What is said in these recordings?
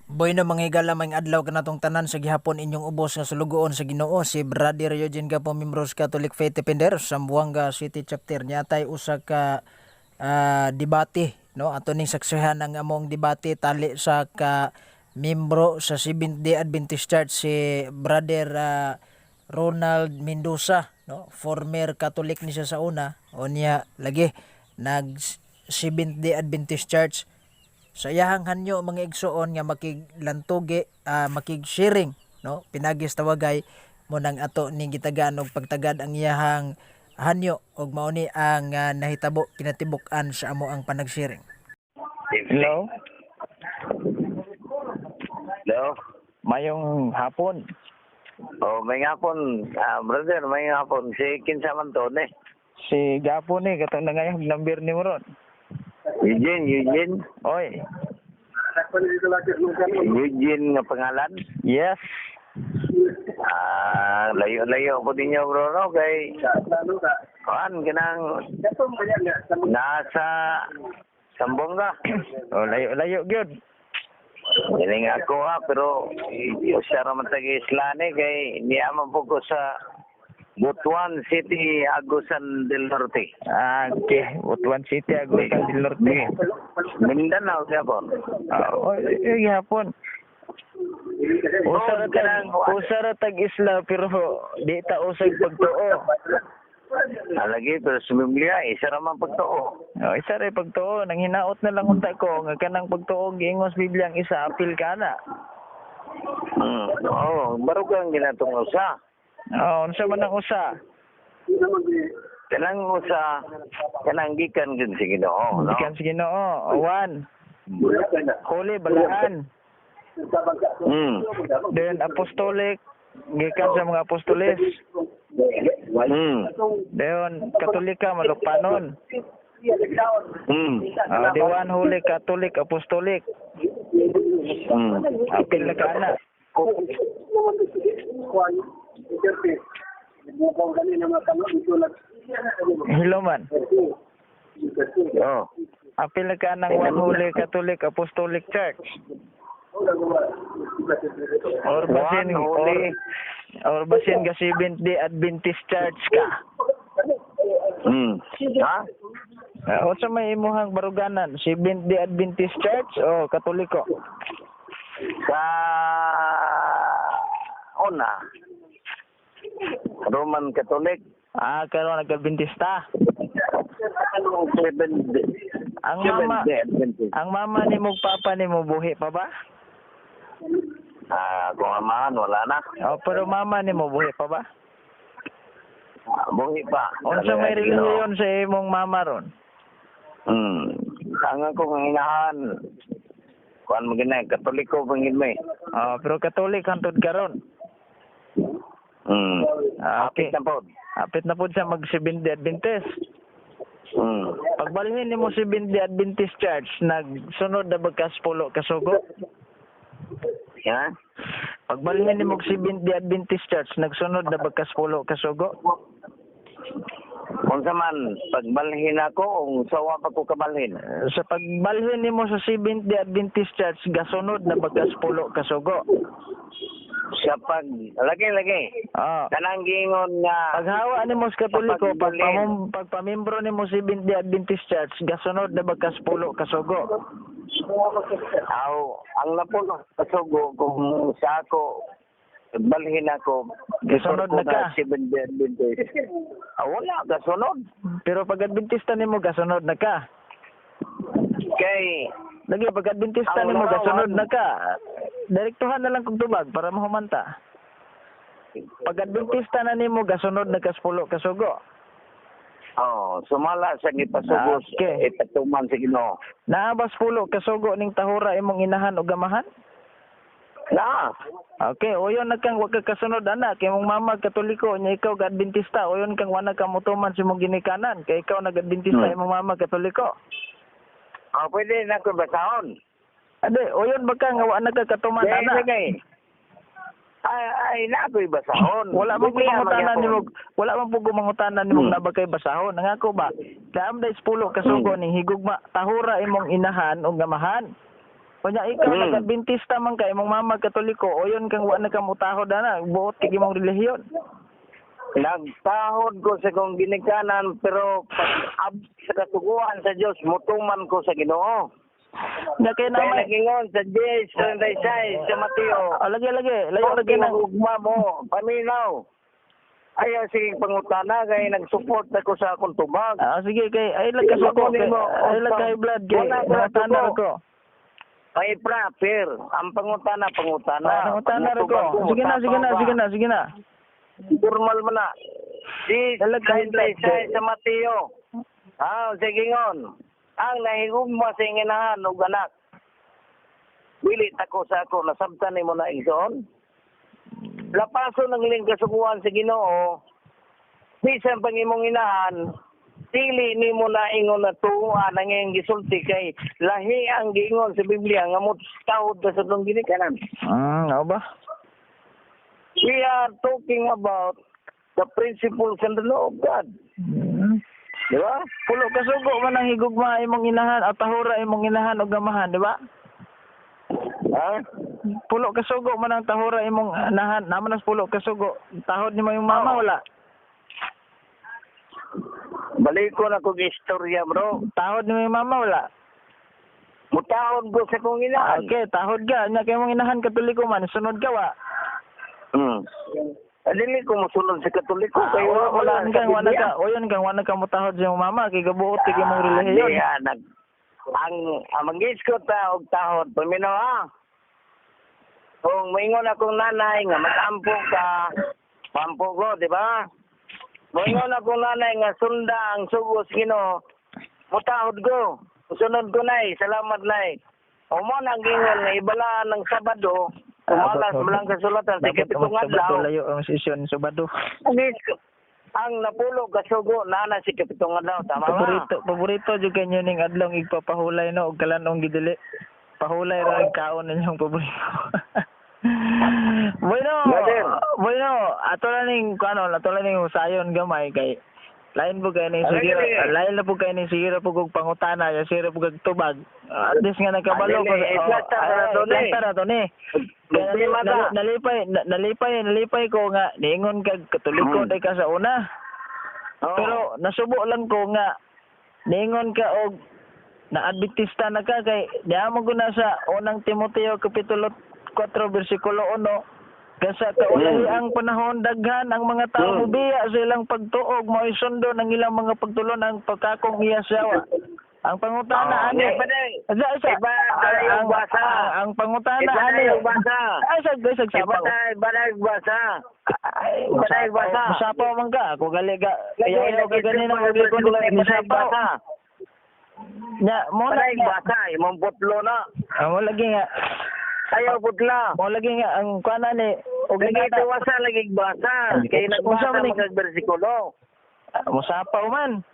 Bueno, mga higala, may adlaw kanatong tanan sa gihapon, inyong ubos nga sulugoon sa Ginoo, si Brother Eugene Gapo, membro sa Catholic Faith Defender Zamboanga City Chapter. Niatay usa ka debate, no? Ato ning saksihan ang among debate tali sa ka membro sa Seventh Day Adventist Church, si Brother Ronald Mendoza, no? Former Catholic ni siya sa una, unya lagi nag Seventh Day Adventist Church. Sa iyahang hanyo, mga igsoon, nga makiglantugi, makig-sharing, no, pinagis tawagay mo nang ato ning gitagaan og pagtagad ang iyahang hanyo, ug mao ni ang nahitabo kinatibuk-an sa amo ang panag-sharing. Hello? Hello? Mayong hapon. Oh, may hapon, brother, may hapon. Si kinsa man to, ne? Si Gapo ni katong nangayong number ni mo ron. Eugene, Eugene. Oy. Eugene nga pangalan. Yes. Layo-layo ko ninyo, bro, no? Kay, kuan, kanang, nasa Sambonga. Oh, layo-layo gyud. Galing ako, ha, pero siya raman taga isla ni, kay niya man po ko sa Butuan City, Agusan del Norte. Okay. Butuan City, Agusan del Norte. Mindanao siya po. Oh, oy, hapon. Usa ra tag isla pero di ta usag pagtuo. Alagi, pero sa Biblia, isa raman pagtuo. Oh, isa ra pagtuo, nang hinaot na lang unta ko nga kanang pagtuo giingos Biblia ang isa apil ka na. Oo, baro kang ginatong usa. Oh, unsa man ang usa? Kanang usa, kanang gikan gyud sa Ginoo, no? Gikan sa Ginoo. One. Holy balaan. Then apostolic, gikan sa mga apostoles. Then Katolika, malukpanon. The One Holy Catholic Apostolic. Apil na ka na. Hello man. Oh. Apil na ka ng One Holy Catholic Apostolic Church. Or basin One Holy. or basin ka Seventh Day Adventist Church ka. Ha? Unsa may imuhang baruganan? Seventh Day Adventist Church o Katoliko? Sa una, Roman Catholic. Karon nag-Adventista. Seventh Day. Ang Seventh mama Day Adventist. Ang mama nimo ug papa nimo buhi pa ba? Kung amahan, wala na. Oh, pero mama nimo buhi pa ba? Buhi pa. Unsa may relihiyon sa imong mama ron? Ang akong inahan, kuan mo gina, Katoliko pangin mo eh. Oh, pero Katolik hantod karon. Okay. Apit na po. Apit na pud siya mag Seventh Day Adventist. Pagbalhin nimo Seventh Day Adventist Church, nagsunod na ba kas pulo kasugo? Ya? Pagbalhin nimo og Seventh Day Adventist Church, nagsunod na ba kas pulo kasugo? Unsa man, pagbalhin ako, o sawa pa ko kabalhin? Sa pagbalhin nimo sa Seventh Day Adventist Church, gasunod na ba kas pulo kasugo? Sa pag, lagi, lagi. Kanang giingon nga, Paghawa nimo sa Katoliko, Sa pagbalhin. pagpamembro nimo sa Seventh Day Adventist Church, gasunod na ba kas pulo kasugo? Aw, ang napuno kasugo, kung sa ako, pagbalhin ako, Gasunod before ko na ka. Seventh Day Adventist. Wala, gasunod. Pero pag Adventista nimo, gasunod na ka. Kay, Lagi pag Adventista Ang nimo, larawan. gasunod na ka. Direktuhan na lang kog tubag para mahumanta. Pag Adventista na nimo, gasunod na kas pulo kasugo. Oh, sumala sa gipasugo, ipatuman sa Ginoo. Naa bas pulo kasugo ning tahura imong inahan o gamahan? Na, Okay, uyon na kang wa ka kasunod ana kay imong mama Katoliko nya ikaw ga Adventista, uyon kang wa na ka motuman sa imong ginikanan kay ikaw nag-Adventista, imong mama Katoliko. Pwede na ko basahon. Ade, uyon ba ka nga wa na ka katuman Kaya ana? lagay. Ay, na ako'y basahon. Wala man po Biblia mangutana magyapon. nimo, wala man po gumangutana nimo na ba kay basahon. Nangako ba? Daam day pulo kasugo ning higugma tahura imong inahan o gamahan. Unya ikaw nag-Adventista man ka, imong mama Katoliko, uyon kang wa na ka mutahod ana, buot kay imong relihiyon. Nagtahod ko sa kong ginikanan, pero pag sa kasuguan sa Dios, mutuman ko sa Ginoo. Nya kay Kaya na may nagingon sa 10:36 sa Mateo. Oh, lagi lagi, layo lagi na nang ugma mo, paminaw. Ayaw sige pangutana kay nag-support ako sa akong tubag. Ah, sige kay ay lang kasuko kay ay lang kay blood kay Wala ko nangutana nasuko. ko. Ay proper, ang pangutana pangutana. Ah, nangutana Pag ko. mutubag ko, Sige na, sige na, mutapaw sige ka. na, sige na. Formal man na. Dalag kay blood kay 10:36 sa Mateo. Ah, sige ngon. Ang nahigugma sa inginahan og anak. Dili tako sa ako nasabtan nimo na, igsoon. Lapaso ng iling kasuguan sa Ginoo. Bisan pang imong inahan, dili nimo na ingon na tuwa ang iyang gisulti kay lahi ang giingon sa Biblia nga mo tawod ka sa atong ginikanan. Mao ba? We are talking about the principles and the law of God. Di ba? Pulo kasugo man ang higugma imong inahan at tahura imong inahan og amahan, di ba? Ha? Pulo kasugo man ang tahura imong inahan, naman as pulo kasugo. Tahod nimo yung mama Oo. wala. Balik ko na kong istorya, bro. Tahod nimo yung mama wala. Mutahod ko sa kong inahan. Okay, tahod ka. Nya kay imong inahan Katoliko man, sunod ka wa. Dili ko mosunod sa Katoliko Ah, kay wala wala wala sa kang wala Biblia. ka, uyon kang wala ka mutahod sa imong mama kay gabuot kay imong relihiyon. Di, ang mangisgot ta og tahod, paminaw ha. Kung moingon akong nanay nga mag-ampo ka, pampo ko, di ba? Moingon akong nanay nga sunda ang sugos Ginoo, mutahod ko. Sunod ko, nay, salamat, nay. O mo nang gingon nga ibalaan ng Sabado, kumalas mo lang kasulatan sa Dapat ikapitong ang adlaw. Sabado layo ang sesyon Sabado. Ang napulo kasugo nana si kapitong adlaw, tama ba? Paborito, paborito jud kanyo ning adlong igpapahulay no og kalanong gidili. Pahulay ra ang kaon ninyong paborito. Bueno, Brother. bueno, ato lang ning kuano, ato lang ning usayon gamay kay lain po kay ning Ano sigira, gani? lain na po kay ning sigira po kog pangutana, ya sigira po kog tubag. At least nga nagkabalo ko. Dili, iplasta oh, na to ni. Iplasta na to ni. Kaya Problema ta. nalipay ko nga niingon kag Katoliko day ka sa una. Oo. Pero nasubo lang ko nga niingon ka og na Adventista na ka kay niamo ko na sa unang Timoteo kapitulo 4 bersikulo 1 kasa kaulahi ang panahon daghan ang mga tao mobiya sa ilang pagtuog mao'y sundon ang ilang mga pagtulon ang pagkakong iya sawa. Ang pangutana Oo, ani. iba na eh. Isa, isa. Iba tayo basa. Ang pangutana Iba ani. tayo basa. Ay, sa sa Iba sapaw. na, iba na basa. Ay, Iba tayo basa. Musapaw man ka. Ako gali ka. Lagi, Ayaw ayaw ka lagi, ganina lagi, ko lagi, ni lagi, musapaw. basa. Nya mo na Iba nga. basa, imong putlo na. Ah, mo lagi nga. Ayaw putla. Mo lagi nga ang kuan ani og Lagi nagata. tuwasa, lagi basa. Kay Unsa nagbasa man ni- mga bersikulo. Musapaw man.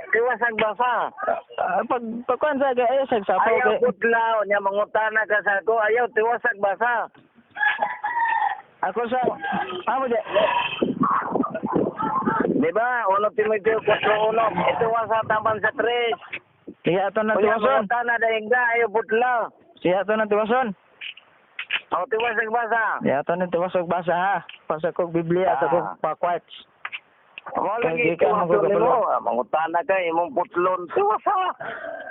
Tiwasag basa. Ah, pag pagkuan sa kay ayaw sa sapaw Ayaw kay putla, niya mangutana ka sa ako. Ayaw tiwasag basa. ako sa amo di. Di ba? 1 Timoteo 4:1. Itiwasa taman sa 3. Sige ato na Kuya, tiwason. mangutana dahil ka, ayaw putla. Sige ato na tiwason. O, tiwasag basa. Sige ato na tiwasog basa ha. Pasa kog Biblia sa kog pakwats. Mo Kay lagi di ka tiwason magkakapalo. nimo. Mangutana ka, imong putlon. Tiwasa.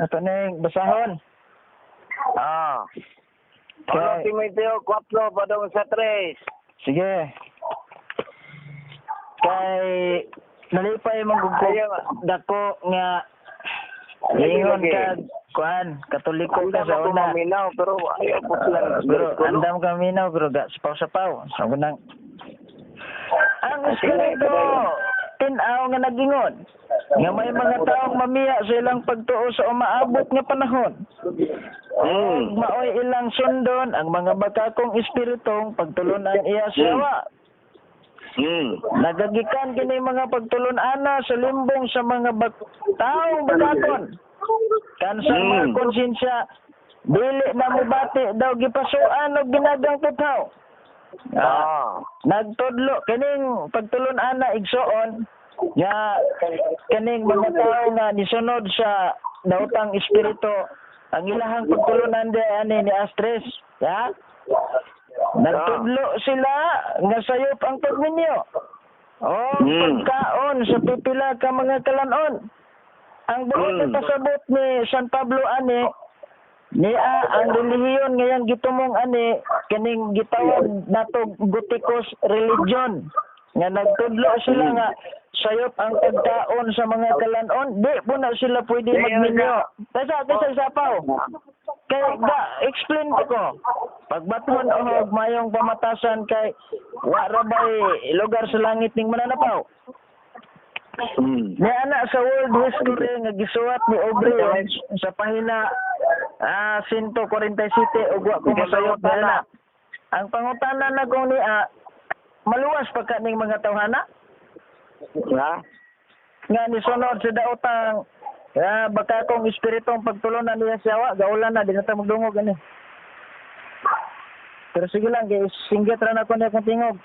Ato ning basahon. Ah. Kay- 1 Timoteo 4 padong sa 3. Sige. Kay nalipay man gud ko Ayaw. dako nga Lagi, ingon lagi. ka kuan Katoliko ka Andam sa ako una. maminaw, pero ayaw putlan. Pero andam kami na pero ga sapaw-sapaw. So kunang ang espiritu tin-aw nga nagingon nga may mga taong mamiya sa ilang pagtuo sa umaabot nga panahon. Maoy ilang sundon ang mga bakakong espiritong pagtulunan iya sawa. Nagagikan kini mga pagtulun-ana sa limbong sa mga taong bakakon. Kansang mga konsensya dili na mubati daw gipasuan og ginagang tutaw. Ah, nagtudlo kining pagtulun-ana, igsoon, nga kining mga tao nga nisunod sa daotang espiritu Ang ilahang pagtulunan di ani ni Astres, ya? Nagtudlo sila nga sayop ang pagminyo. O pagkaon sa pipila ka mga kalanon. Ang buot pasabot ni San Pablo ani niya ang relihiyon ngayang gitumong ani kining gitawag nato Gotikos religion nga nagtudlo sila nga sayop ang pagkaon sa mga kalanon, di po na sila pwede magminyo. Kaysa kaysa sapaw. Kay da explain ko ko. Pagbaton og mayong pamatasan kay wa ra bay lugar sa langit ning mananapaw. Niya ana sa world history nga gisuwat ni Aubrey sa pahina 147 ug wa ko masayop na. Ang pangutana na kung niya maluwas pa ka ning mga tawhana Ha? nga nisunod sa daotang baka kong espiritong pagtulunan niya siya wa gaulan na di na ta magdungog ani. Pero sige lang kay singgit ra na ko niya kung tingog.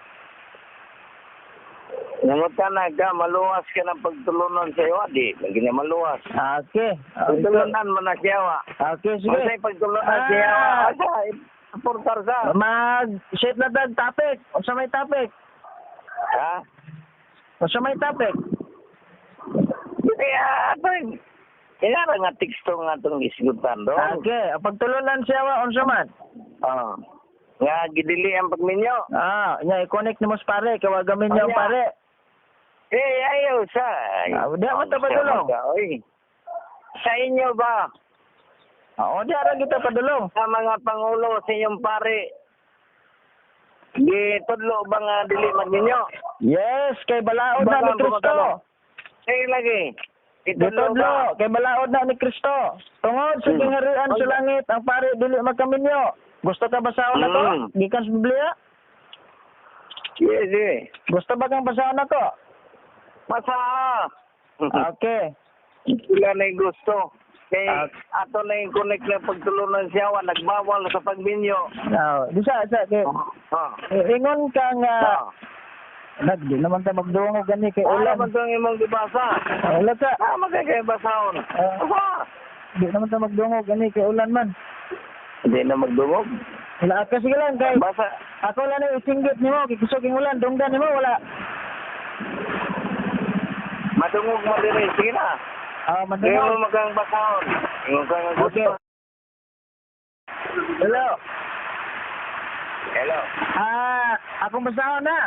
Nangutana ka, maluwas ka ng pagtulunan sa iyo, di lagi na maluwas. Okay. Pagtulunan man na siya, wa. Okay, sige. Unsay pagtulunan siya, wa? Asa, supportar sa. Mag set na tag topic. Unsa may topic? Ha? Unsa may topic? Kaya, ato, kaya nga teksto nga itong isgutan do. Okay, ang pagtulunan siya wa unsa man? Ah. Nga gidili ang pagminyo. Nya i-connect nimo sa pare kay wa gamin niya ang pare. Eh, ayaw sa. Ah, di ako ta padulong. Oy. Sa inyo ba? Oo, di ara kita padulong. Sa mga pangulo, sa inyong pare, gitudlo ba nga dili magminyo? Yes, kay balaod na ni Baka Kristo. bumakalo. Eh, lagi. Gitudlo Gitudlo, ba? kay balaod na ni Kristo. Tungod sa gingharian sa langit, ang pare dili magkaminyo. Gusto ka basahon nako? Gikan sa Biblia? Yes, eh. Gusto ba kang basahon nako? Basta. Okay. Sila na yung gusto. Kay ato na yung connect na pagtulunan siya, wa, nagbawal sa pagminyo. Now, di sa kay ingon ka nga nagdi naman ta magdungog gani kay Wala ulan. man itong imong gibasa. Wala ka. Ah, magkakay basahon. Basa. Di naman ta magdungog gani kay ulan man. Hindi na magdungog. Wala ka, sige lang kay Basa. ako lang na isinggit nimo kay kusog ang ulan dunggan nimo wala. Madungog mo din eh. Sige na. Hindi Madungog. mo magang basahon. Ingon ka nga gusto. Okay. Hello. Hello. Akong basahon na.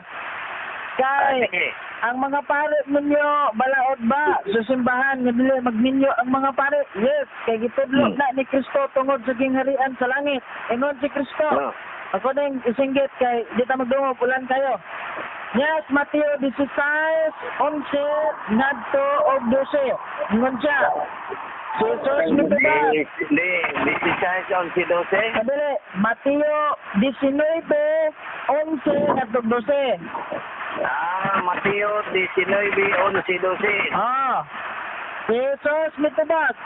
Kay Sige. ang mga pare ninyo balaod ba sa simbahan nga dili magminyo ang mga pare? Yes, kay gitudlo na ni Kristo tungod sa gingharian sa langit. Ingon si Kristo. Ako ning isinggit kay di ta magdungog ulan kayo. Yes, Mateo 16:11 ngadto og 12. Ingon siya. Si Jesus mitubag. Hindi, 16, 11, 12. Kadali, Mateo 19:11 ngadto 12. Mateo 19, 11, 12. Si Jesus mitubag.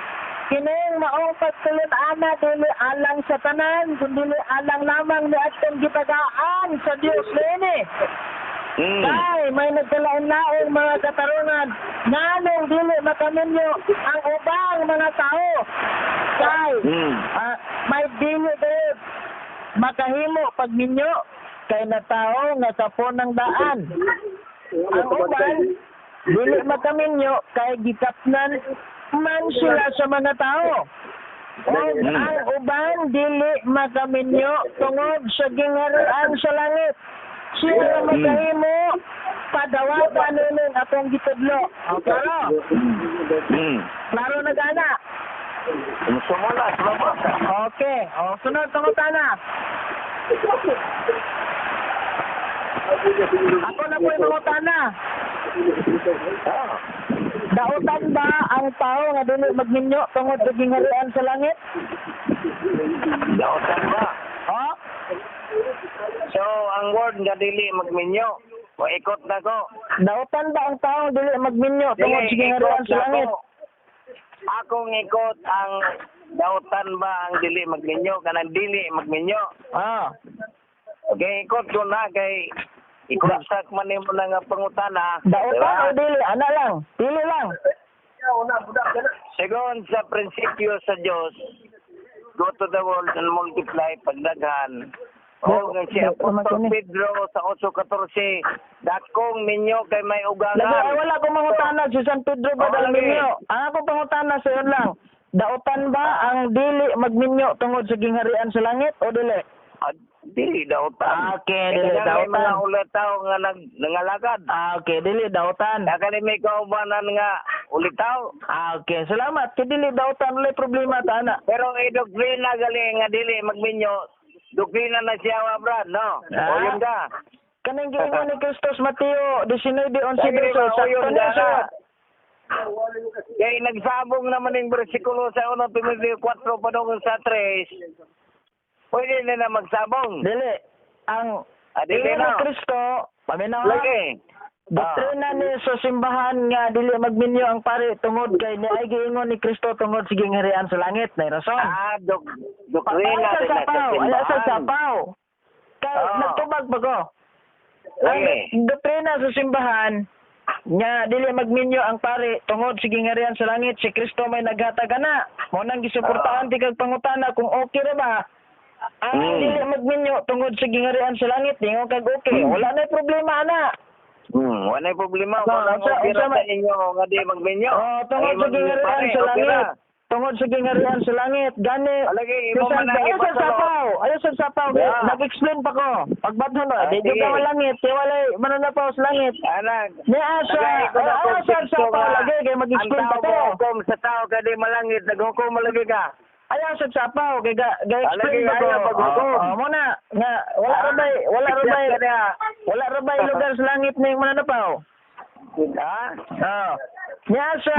Kining maong pagtulun-ana dili alang sa tanan, kundi alang lamang ni atong gitagaan sa Dios niini. Kay may nagkalain-laing mga katarungan nganong dili makaminyo ang ubang mga tao. Kay may dili gayud makahimo pagminyo kay natao nga kapon ng daan. Ang uban dili makaminyo kay gikapnan man sila sa mga tao. O ang uban dili makaminyo tungod sa gingharian sa langit. Siya nga makahimo padawatan nining atong gitudlo. Klaro? Klaro na gana. Sumula, sumabasa. Okay. O, sunod pangutana. Ako na po yung pangutana. Dautan ba ang tao nga dili magminyo tungod sa gingharian sa langit? Dautan ba? O? So, ang word nga dili magminyo, o ikot na ko. Dautan ba ang tao nga dili magminyo tungod sa Dili, gingharian ikot sa na langit? ko. Akong ikot ang dautan ba ang dili magminyo kanang dili magminyo. Okay, ikot ko na kay ikot man nimo na nga pangutana. Dautan Diba? o dili? Ana lang. Pili lang. Sigon sa prinsipyo sa Dios, Go to the world and multiply, pagdaghan. O nga si Di, Apostol di, Pedro sa 8:14, dakong minyo kay may Lagi, ay, ugangan. wala ko mangutana si San Pedro ba Oo, dal lagi. minyo. Ang ako pangutana sa yun lang. Dautan ba ang dili magminyo tungod sa gingharian sa langit o dili? Ah, dili dautan. Okay, dili Kaya may mga dautan. ulitaw nga nangalagad. Ah, okay, dili dautan. Kaya may kaubanan nga ulitaw. Ah, okay, salamat. Kay dili dautan, walay problema ta ana. Pero doktrina gali nga dili magminyo, doktrina na siya wa brad, no? Ah. O yun ka. Kanang giingon ni Kristos Mateo 19:11 Lagi ba, sakto o yun na ka siya. na. Kaya nagsabong naman yung bersikulo sa 1 Timoteo 4 padung sa 3. Pwede na na magsabong. Dili ang Ah, dili ingon ni na. Kristo, paminaw ha. Lagi. Doktrina ni sa simbahan nga dili magminyo ang pare tungod kay ni ay giingon ni Kristo tungod sa gingharian sa langit. Nay rason. Ah, doktrina Ayaw din sa na sa sapaw, ayaw sa simbahan. sapaw. Kay nagtubag pa ko. Ang Lagi. doktrina sa simbahan nga dili magminyo ang pare tungod sa gingharian sa langit, si Kristo may naghatag ana. Mo nang gisuportahan ti kag pangutana kung okay ra ba. Ang dili magminyo tungod sa gingharian sa langit, ningon kag okay. Wala na problema ana. Wala problema. No, Wala okay unsa ra sa inyo nga di magminyo. Oh, tungod Ay, sa gingharian pare, sa okay langit. ra. Tungod sa gingharian sa langit, gani. Alagi, imo Bisan man ang ayaw sa ipasulot. sapaw, ayaw sa sapaw. Yeah. Nag-explain pa ko. Pagbaton no, Ah, di sige. ka malangit, kay walay mananapaw sa langit. Anak, Ni asa, Tagay ko na ayaw sa konsepto sapaw nga, lagi kay mag-explain ang pa tao ko. hukom sa tao kay di malangit, naghukom malagi ka. Ayaw sa sapaw kay ga explain Alagi, pa ko. ayaw paghukom. Oh, mo na nga wala ra bay, wala ra bay, Accept ka niya. wala ra bay lugar sa langit ning mananapaw. Ha? Oh. Ni asa,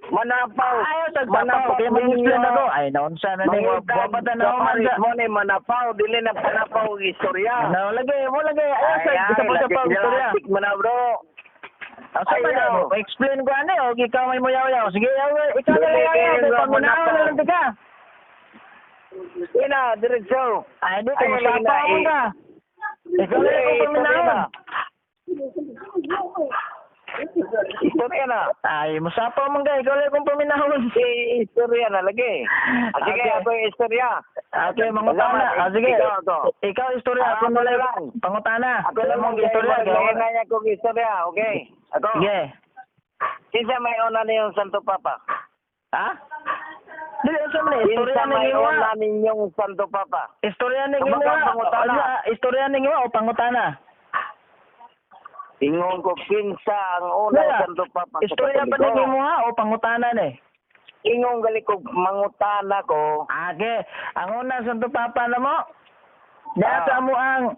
Manapaw. ayaw sa sapaw kay mag-explain ako. Ay naunsa na ning Mangitag wa pa sa na man Paris sa. mo ni manapaw, dili na panapaw ang istorya. No, lagi, mo lagi. Ayaw sa Ay, isa pa sa lagi istorya. Lasik mo na, bro. Ang sa Ayaw. pa explain ko ano, o ikaw may muyaw-yaw. Sige, yaw, ikaw na Dili, lang yaw, kaya kay nga, pamunaon na manapaw. lang ka. Ina, diretso. Ay, di, kung Ay, masapa na, mo eh. ka. Ikaw na Eh, lang istorya paminaon. na. Istorya na. Ay, musapa mo ka, ikaw lang kong paminahon. Eh, istorya na lagi. Ah, sige, Okay. ako yung istorya. Okay, mangutana. Salamat. Ah, sige. Ikaw ako. Ikaw istorya, Ah, ako ako na na lang. Pangutana. Ako na mong mong istorya. istorya. Kaya na kong istorya, okay? Ako. Sige. Kinsa may una niyong Santo Papa? Ha? Dili, unsa man eh, istorya Kinsa ni may Giwa. una ninyong Santo Papa? Istorya ni Kumbaga, Giwa. pangutana. Unsa, istorya ni Giwa o pangutana? Ingon ko kinsa ang unang Wala. Santo Papa sa Istorya pa Katoliko. ni Giwa o pangutana ni? Ingon gali ko mangutana ko. Age, ang una Santo Papa na mo. Nasa mo ang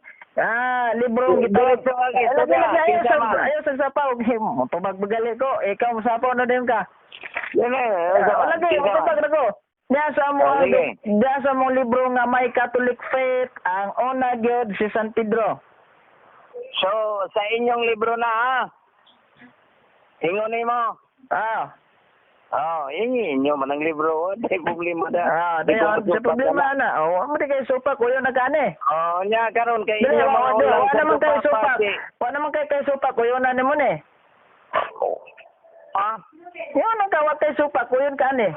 libro gitawag. Diretso ang istorya. Lagi, lagi, ayaw Kinsa sa man. ayaw sa sapaw. Motubag bagali ko. Ikaw mosapaw na din ka. Yan eh. Unsa man? Lagi, Kinsa man? motubag na ko. Nasa mo Ah, ang sige. nasa mong libro nga may Catholic Faith ang una gyud si San Pedro. So, sa inyong libro na ha. Ingon nimo. Ah. Oh, inyo inyo man ang libro, di problema da. Ah, Di di ko sa masupak problema na. na. Oh, mo di kay supak uyo na kani. Oh, nya karon kay Dili, inyo wa mga wa unang wa naman Santo kay Papa supak. si- Wa naman kay supak uyo na nimo ni. Ah, Yun ang kawat kay supak uyon kani.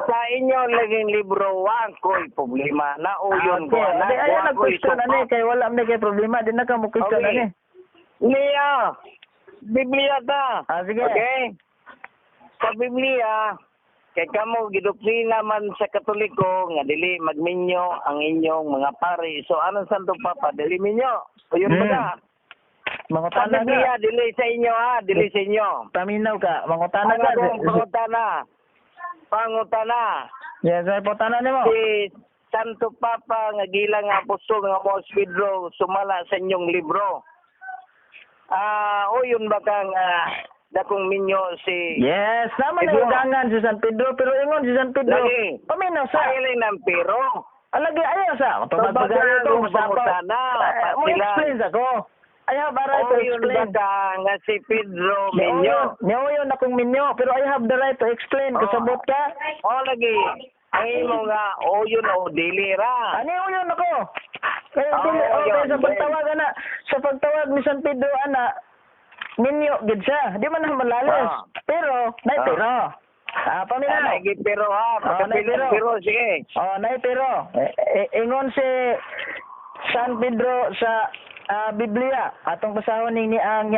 sa inyo laging libro wa ko'y problema na uyon ko Okay. na. Di ayo wa ko'y nag-question supak. ani kay wala man kay problema di na ka mo question Okay. ani. Niya, Biblia ta. Ah, sige. Okay? Sa Biblia, kay kamo gidoktrina man sa Katoliko nga dili magminyo ang inyong mga pari. So anong Santo Papa dili minyo? O yun ba na? Sa Mangutana ka. Biblia dili sa inyo ha, dili sa inyo. Paminaw ka, mangutana Ang ka. akong pangutana. Pangutana. Yes, ay putana nimo. Si Santo Papa nga gilang nga apostol nga mo si Pedro sumala sa inyong libro. Ah, o yun ba kang dakong minyo si Yes, sama na Pedro. ugangan si San Pedro pero ingon si San Pedro. Lagi. Paminaw sa. Ay ng pero. Alagi ayaw sa. Tubag Tubag bagali ang ko musapaw. pangutana, Mo sila. explain sa ko. I have a right O to yun ba explain. ka nga si Pedro minyo? Niyo na kong minyo pero I have the right to explain. Oh. Kasabot ka. O lagi, ang imo nga o yun o dili ra. Ano yun ako? Kaya Oo, dili, oh, yun, kaya sa yun. pagtawag ana, sa pagtawag ni San Pedro ana, minyo gid siya. Di man na malalis. Ah. Pero, nay Ah. pero. Ah, paminaw. Ah, pero ha, Ah, pagkapil naay pero. pero sige. Oh, nay pero ingon si San Pedro sa Biblia. Atong basahon ning ni ang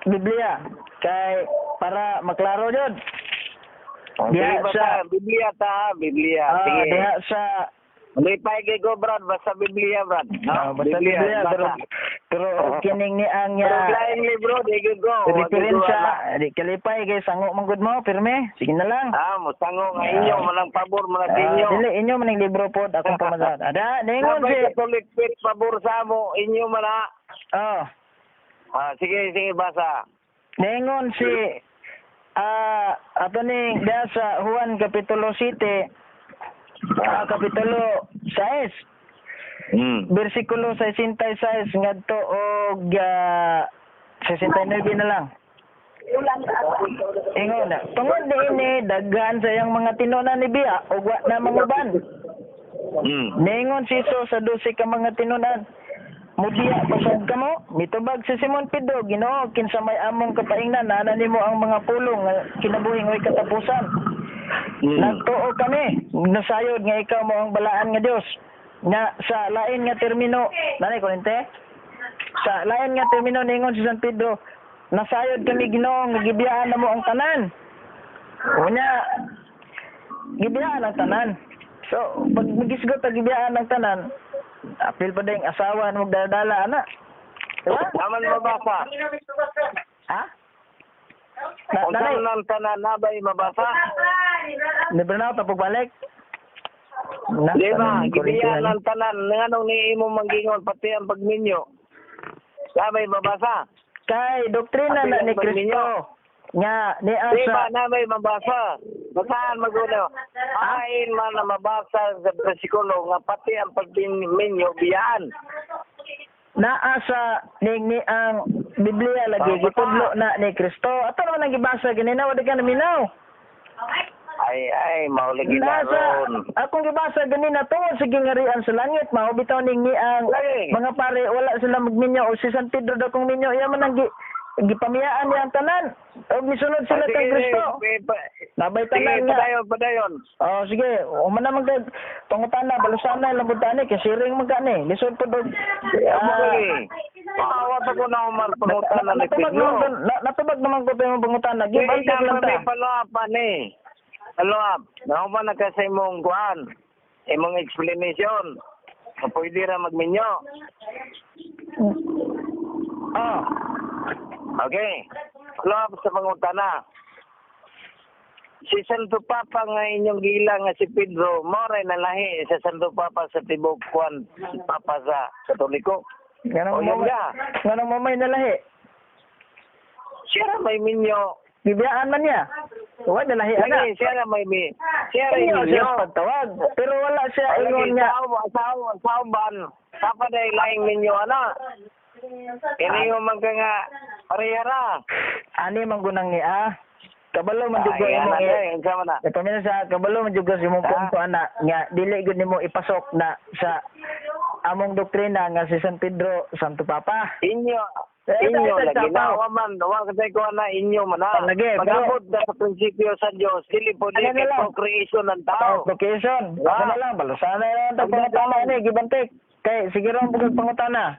Biblia kay para maklaro jud. Oh, Diha sige, basta Biblia ta, ha, Biblia. Sige. Diha sa Lipay kay ko, Brad, basta Biblia, Brad. No? Ah, basta Biblia, basta. pero kining ni ang Pero laing libro, di gyud ko. referensya di kalipay kay sango man gud mo pirme. Sige na lang. Ah, mustango nga inyo, manang pabor, manang inyo. Dili inyo man ang libro pod akong pamasahan. Ada ningon Sabay si Catholic faith pabor sa mo, inyo man ha. Oh. Ah, sige, sige, basa. Ningon si ato ning diha sa Juan kapitulo 7, kapitulo 6, bersikulo 66 ngadto og 69 na lang. Ingon na, tungod niini daghan sa iyang mga tinunan ni biya ug wa na manguban. Ningon si Jesus sa 12 ka mga tinunan, "Mubiya pasad kamo?" Mitubag si Simon Pedro, "Ginoo, kinsa may among kapaingnan, naa nimo ang mga pulong nga kinabuhing way katapusan. Nagtuo kami, nasayod nga ikaw mo ang balaan nga Dios." Nga sa lain nga termino, nanay kurente? Sa lain nga termino ningon si San Pedro, "Nasayod kami, Ginoo, nga gibiyaan na mo ang tanan." Unya, gibiyaan ang tanan. So, pag magisgot ang gibiyaan ang tanan, apil pa din asawa na magdadala, ana. Diba? Naman mabasa. Ha? Na, Kung nanay, saan ang tanan na ba'y mabasa? libre na ako, tapos balik. Na, Di ba? tanan, kurente Gibiyan na. ang tanan. Nganong ni imo manggingon pati ang pagminyo. Sabay mabasa. Kay doktrina na Apil ni ang Kristo pagminyo. nga ni Di ba asa na may mabasa? Basahan magulo. Ain man na mabasa sa bersikulo nga pati ang pagminyo biyaan. Naa sa ning ni ang Biblia lagi Ah, basta. gitudlo na ni Kristo. Ato naman ang gibasa ganina, wala ka naminaw. Ay ay maulagi na Naa sa ron. akong gibasa ganina tungod sa gingarian sa langit mao bitaw ning ni ang Lagi. mga pare wala sila magminyo o si San Pedro daw kung minyo iya man ang gipamiyaan niya ang tanan og misunod sila Ah, kay sige, Kristo. sige, Nabay sige, tanan nga. padayon, padayon. Oh, sige, human naman kay pangutana, balusan na lang ni kay siring man ka ni. Lisod po dog. Ah, Maawa ta ko na umar pangutana ni natubag Pedro. naman ko, natubag naman ko pa yung pangutana. Give and Sige take lang na ta. may follow up ani. Follow up. Nahuman na ka sa imong kuan. Imong explanation. Nga pwede ra magminyo. Oh, Okay. Follow up sa pangutana. Si Santo Papa nga inyong gila nga si Pedro, mao ray nalahi sa Santo Papa sa tibok kuan Papa sa Katoliko. Nganong O, yun mo na. nganong mo may nalahi. Siya ra may minyo. Bibiyaan man niya. Wa nalahi ana. Lagi, siya ra may mi. Siya ra Inyo siya minyo. sa pagtawag. Pero wala siya ingon Lagi, nga. Sa Papa day laing minyo ana. Ini yung mga nga parehara. Ani man gunang ni ah. Kabalo man jud ko Ay, imong ana day, unsa man na? E pamilya sa kabalo man jud ko sa imong Ah. punto ana nga dili gud nimo ipasok na sa among doktrina nga si San Pedro Santo Papa. Inyo Eh, inyo eh, lagi eh, na wa man wa kasi ko na inyo man na. Lagi, pero- Pag-abot na sa prinsipyo sa Dios, dili po Ano di na kay lang? procreation ng tao. Location. Ah. Ako na lang balusan na lang tag pangutana ni gibantik. Kay sige ra ang pangutana.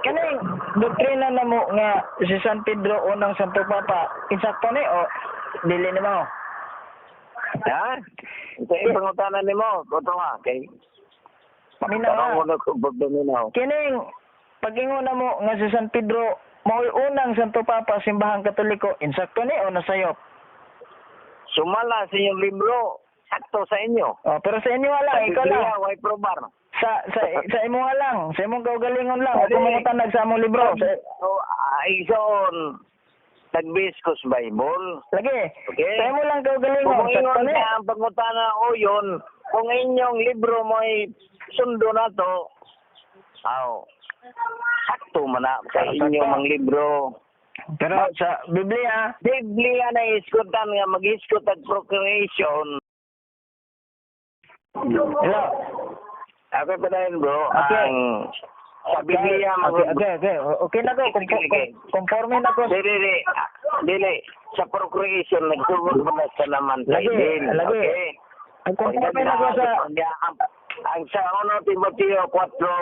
Kaning doktrina na mo nga si San Pedro unang Santo Papa, insakto ni o dili nimo? Ha? Sa ipangutana nimo, kuto nga kay Paminaw. Tanong mo na kung pagdaminaw. Kining pag-ingon na mo nga si San Pedro mao'y unang Santo Papa simbahang Katoliko, insakto ni o nasayop? Sumala sa inyong libro, sakto sa inyo. Oh, pero sa inyo Sa lang, ikaw lang. Biblia, way probar. Sa imo nga lang, sa imong kaugalingon lang, Dali. huwag mo tanag sa among libro. Sa, So, igsoon, nagbase ko sa Bible. lagi. Okay. Sa imo lang kaugalingon, Kung sakto ingon ni. ka ang pangutana o yun, kung inyong libro mo ay sundo na to, aw, sakto man na sa Sakto. inyong mga libro. Pero sa Biblia, Biblia na iskutan nga mag-iskot at procreation. Hello. Okay pa dahil bro, Okay. ang Sa Biblia Okay. Okay na ko. Conforme na ko. Dili, dili. Dili. Sa procreation, nagsugod mo na sa naman sa Lagi, Eden. lagi. Okay? Ang conforme na ko sa Ang sa 1 Timoteo 4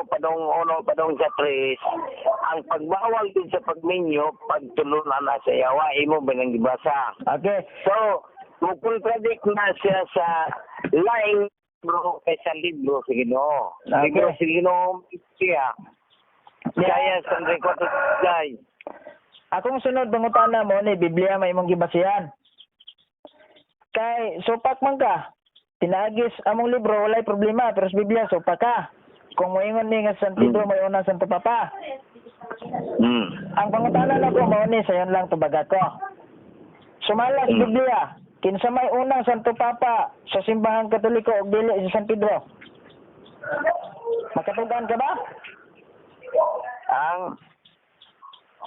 padong 1 padong sa 3, ang pagbawal din sa pagminyo, pagtulunan na sa yawa, imo ba nang gibasa? Okay. So, mo-contradict na siya sa laing libro kaysa libro sa Ginoo. Okay. Libro sa Ginoo siya. Kaya sa record guys. Akong sunod pangutana mo ni Biblia may imong gibasihan. Kay supak man ka. Pinaagis among libro walay problema pero sa Biblia supak ka. Kung moingon ni nga San Pedro may unang Santo Papa. Ang pangutana nako mao ni sayon lang tubaga ko. Sumala sa Biblia, kinsa may unang Santo Papa sa simbahang Katoliko ug dili si San Pedro? Makatugan ka ba? Ang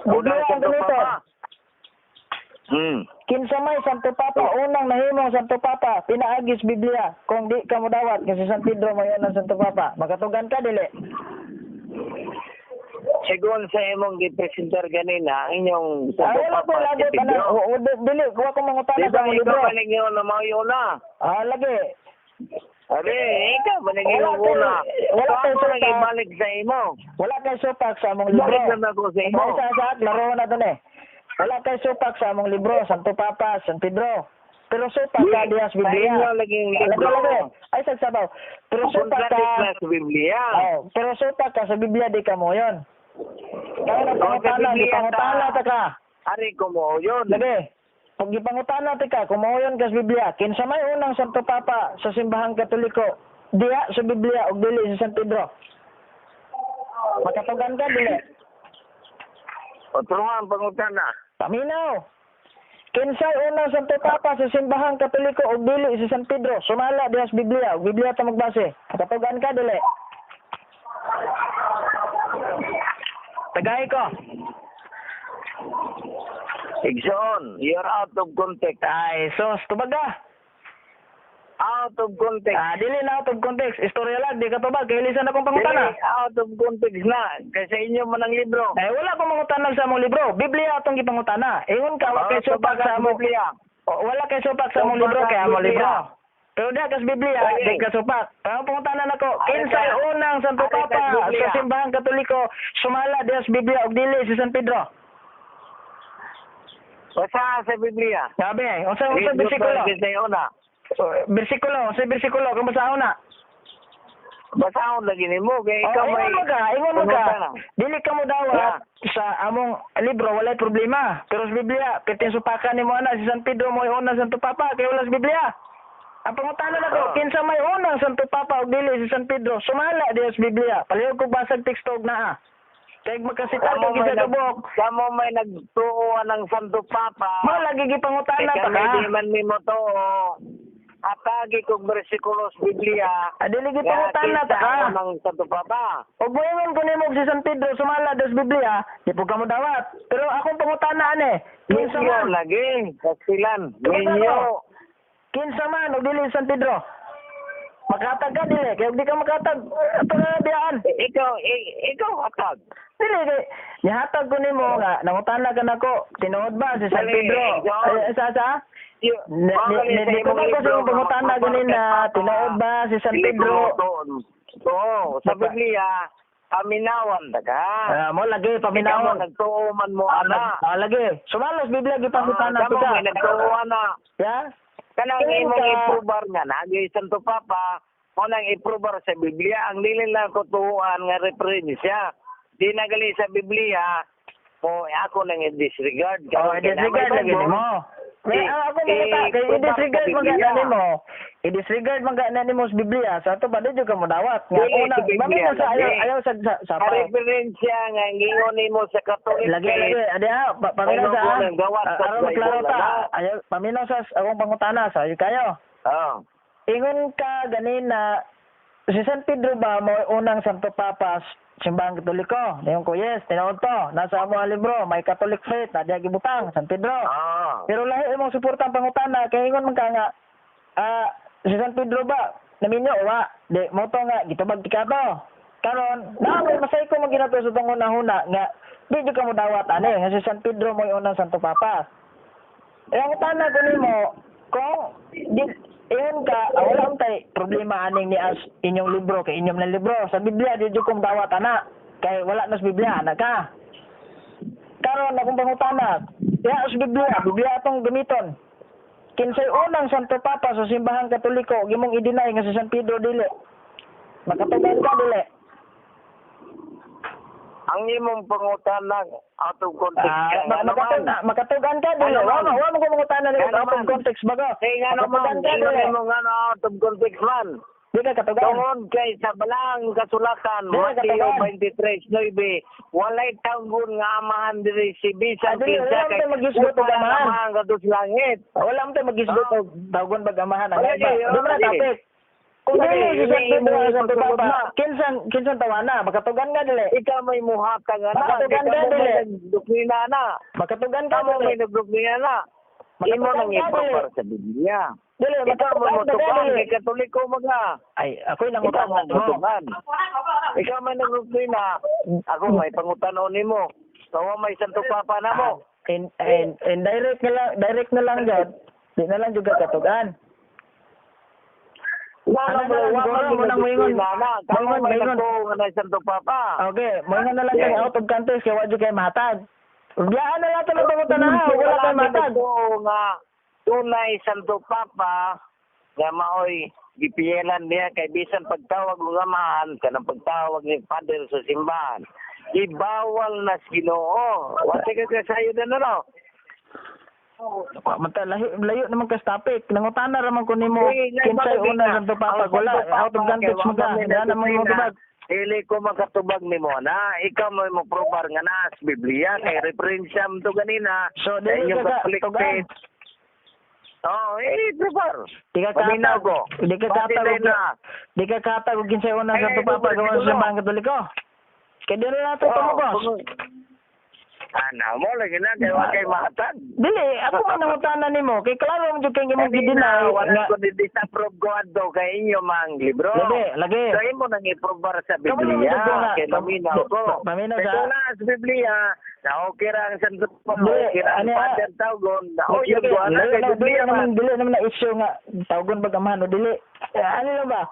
Biblia unang ang Santo ganito. Papa. Kinsa may Santo Papa unang nahimong Santo Papa pinaagis Biblia kung di ka modawat kasi San Pedro may unang Santo Papa. Makatugan ka dili? Sigon sa imong gipresentar ganina, ang inyong Ah, Santo wala ko Papa si labot ana. Pedro. Dili kuha ko mangutana Di sa ba among ikaw libro. ba ninyo na mayo na? Ah, lagi. Are, ikaw ba ninyo Wala kay- una? wala So, kay ako nang supak. ibalik sa imo. Wala kay supak sa among libro. Balik na ako sa imo. Ay, sa laro na to eh. Wala kay supak sa among libro, Santo Papa, San Pedro. Pero supak ka diha sa Sa Biblia. inyo laging libro. Lagi, lagi. Ay, sa sabaw. Pero supak ka, Contradict na sa Biblia. oh, pero supak ka sa Biblia di ka mo yon. Kaya na Oh, sa pangutana, Biblia gipangutana ta ka. Ari ko mo yun. Lagi. Pag gipangutana ta ka, kumuyon ka sa Biblia, kinsa may unang Santo Papa sa simbahang Katoliko, diha sa Biblia ug dili sa San Pedro. Makatugan ka dili. Otro nga ang pangutana. Paminaw. Kinsay unang Santo Papa sa simbahang Katoliko ug dili si San Pedro. Sumala diha sa Biblia, ug Biblia ta magbase. Makatugan ka dili. Tagay ko. Igsoon, you're out of context. Ay, sos, tubaga. Out of context. Ah, dili na out of context. Istorya lang, di ka tubag. Kay lisan akong pangutana. Dili, out of context na. Kasi inyo man ang libro. Eh, wala akong mangutana sa among libro. Biblia atong gipangutana. Ingon ka, wa kay supak sa among Biblia. O, wala kay supak sa among libro Supak kay sa among Biblia. libro. Pero diha kas Biblia, Okay. di ka supak. Pero pangutana nako, Ari kinsay ka. unang Santo Ari ka Papa Biblia. sa simbahang Katoliko sumala diha sa Biblia ug dili si San Pedro? Basta sa Biblia. Sabi, unsa unsa bersikulo? Sa una. Bersikulo, unsa bersikulo kung basahon na? Basahon lagi nimo kay Oh, ikaw may ingon mo ka, ingon mo ka. pangutana. Dili ka mo dawat sa among libro walay problema. Pero sa Biblia, pitin supakan nimo ana si San Pedro mo unang Santo Papa kay wala sa Biblia. Ang pangutana nako, kinsa may unang Santo Papa ug dili si San Pedro, sumala diha sa Biblia. Palihog ko basag teksto og naa. Kay magkasitar Kamo ka may gisa nag kabok. kamo may nagtuo ng Santo Papa. Mao lagi gipangutana Kay pa kami ka. di man mimo tuo. Atagi kog bersikulo sa Biblia. Ah, dili Nga gipangutana ta kinsa ka. ang unang Santo Papa. Og moingon ko nimo og si San Pedro sumala diha sa Biblia, di po ka mo dawat. Pero akong pangutana ane, kinsa Minyo man lagi, kasilan. Tumagal Minyo. ko. Kinsa man og dili si San Pedro. Makatag ka dili, kay og di ka makatag, ato na biyaan. Ikaw, ikaw hatag. Dili kay nihatag ko nimo nga nangutana ka nako, tinuod ba si San Dali, Pedro? ikaw. Eh, sa? Ni ko ba ko sa imong pangutana ganin na tinuod ba si San Pedro? Oo, sa Biblia, paminawan ta ka. Ah, mo lagi Ikaw mo paminawon. nagtuo man mo Ah, ana. lagi. Sumalos Biblia gipangutana Kamo ka. may nagtuo ana. Ya? Kanang Tingin imong ka- iprobar nga nagi Santo Papa, mo nang iprobar sa Biblia ang dili lang ko tuoan nga referensya. Di na gali sa Biblia, mo ako nang i-disregard. Oh, Karon kay i-disregard naman lagi mo, nimo. May ang ako mga ta, kay iprobar i-disregard sa man Biblia. gana nimo. I-disregard man gana nimo sa Biblia. Sa ato ba di jud ka mo dawat nga Dili unang sa Biblia, mamina sa ayaw lagi. ayaw sa Ang pa. referensya nga ngingon nimo sa Catholic Lagi faith, lagi adi ha, paminaw Ayaw sa ko nang gawat sa aron maklaro Bible, ta. ana. Ayaw paminaw sa akong pangutana sa ayo kayo. Oh. Ingon ka ganina si San Pedro ba mo unang Santo Papa simbahang Katoliko? Ningon ko yes, tinuod to. Nasa amo ang libro, may Catholic faith na diya gibutang San Pedro. Pero lahi imong suporta ang pangutana kay ingon man ka nga si San Pedro ba naminyo wa di mo to nga gitubag ti kato. Karon, naa may masay ko maginato sa tong hunahuna nga di jud ka mo dawat ani nga si San Pedro mo'y unang Santo Papa. Eh ang utana ko nimo kung di ingon ka, wala man tay problema aning ni as inyong libro kay inyong na libro sa Biblia di jud kong dawat ana kay wala na sa Biblia ana ka. Karon akong pangutana, ya sa Biblia, Biblia atong gamiton. Kinsay unang Santo Papa sa simbahang Katoliko gimong i-deny nga si San Pedro dili? Makatugan ka dili? Ang imong pangutana out of context ka nga naman. Makatugan ka dili? Ano Wa man? wa mo ko mangutana nimo Ano out of man? context ba ka? Kay nga naman, Makatugan ka ingon dili? nimo nga na out of context man. Di ka katugan. Tungod kay sa balang kasulatan, Di ka Mateo katugan. 23:9, walay tawgon nga amahan diri si bisan Ah, dili, kinsa wala man kay tayo mag-isgot og wala amahan. amahan kadto sa langit. Wala mo tayo mag-isgot og tawgon bag amahan ang Wala, iba. di, Di mo na wala, di. topic. Kung Wala, dili di, si San di, Pedro di, ang Santo pagsulod Papa, na. kinsang tawana, makatugan ka dili. Ikaw may muhatag ana, Makatugan ikaw ka, mo dili. may nagdoktrina na. Makatugan ka Ikaw mo dili. may nagdoktrina na. Imo Makatugan nang ka dili. ipapar sa Biblia. Dili, Ikaw mo makatugan ka motukan, dili. kay Katoliko mga. Ay, ako'y Ikaw nangutana mo mo. motukan. Ikaw may nagdoktrina. Ako may pangutanon nimo. Kawa may Santo Papa na mo. In direct na lang gud. Di na lang jud ka katugan. Wala Ano mo, na lang, wala siguro, mo mo nang moingon. nagdoktrina na. Kamo Moingon, may moingon. nagtuo nga na Santo Papa. Okay, moingon na lang kay out of context kay wa jud kay mahatag. Biyaan na lang ito pangutana ha, wala kay matag. Nagtuo nga tunay Santo Papa nga maoy gipiyelan niya kay bisan pagtawag og amahan kanang pagtawag ni Father sa simbahan, ibawal na sa Ginoo. Wa ka kasayo na no. Wa man ta layo, layo naman ka sa topic. Nangutana ra man ko nimo Sige, nga, kinsay bakit una nga? Santo Papa Ang wala Santo Papa, out of context kay mo ka. wa may Wala naman mo nagdoktrina. tubag. Dili ko makatubag nimo na ikaw mo mo probar nga naa sa Biblia kay referensya mo to ganina So sa dili inyong ka ka Catholic tugan. faith. Oh, eh, probar. Di ka Paminaw katag. ko. Di ka Pati katag. tayo na. Di ka katag og kinsay una Ay, Santo ay, Papa dugo, gawa sa dugo. simbahang Katoliko. Kay dili na to Oh, tumugos. Ana mo lagi na kay wa kay mahatag. Dili, ako man nangutana nimo kay klaro mo jud kay imong Kanina, gi-deny wala nga ko di-disapprove ko adto kay inyo mang libro. Lagi, lagi. So imo nang iprobar sa Kamo naman Biblia jud ko nga. kay maminaw ko. Paminaw Kay sa kung naa sa Biblia, na okay ra ang Santo Papa, Dili, okay ra ang ano, ah, Father tawgon, na okay Lagi, ko ana lagi kay na, dili Biblia naman man. dili naman na issue nga tawgon bag amahan o dili. Eh, ano lang ba?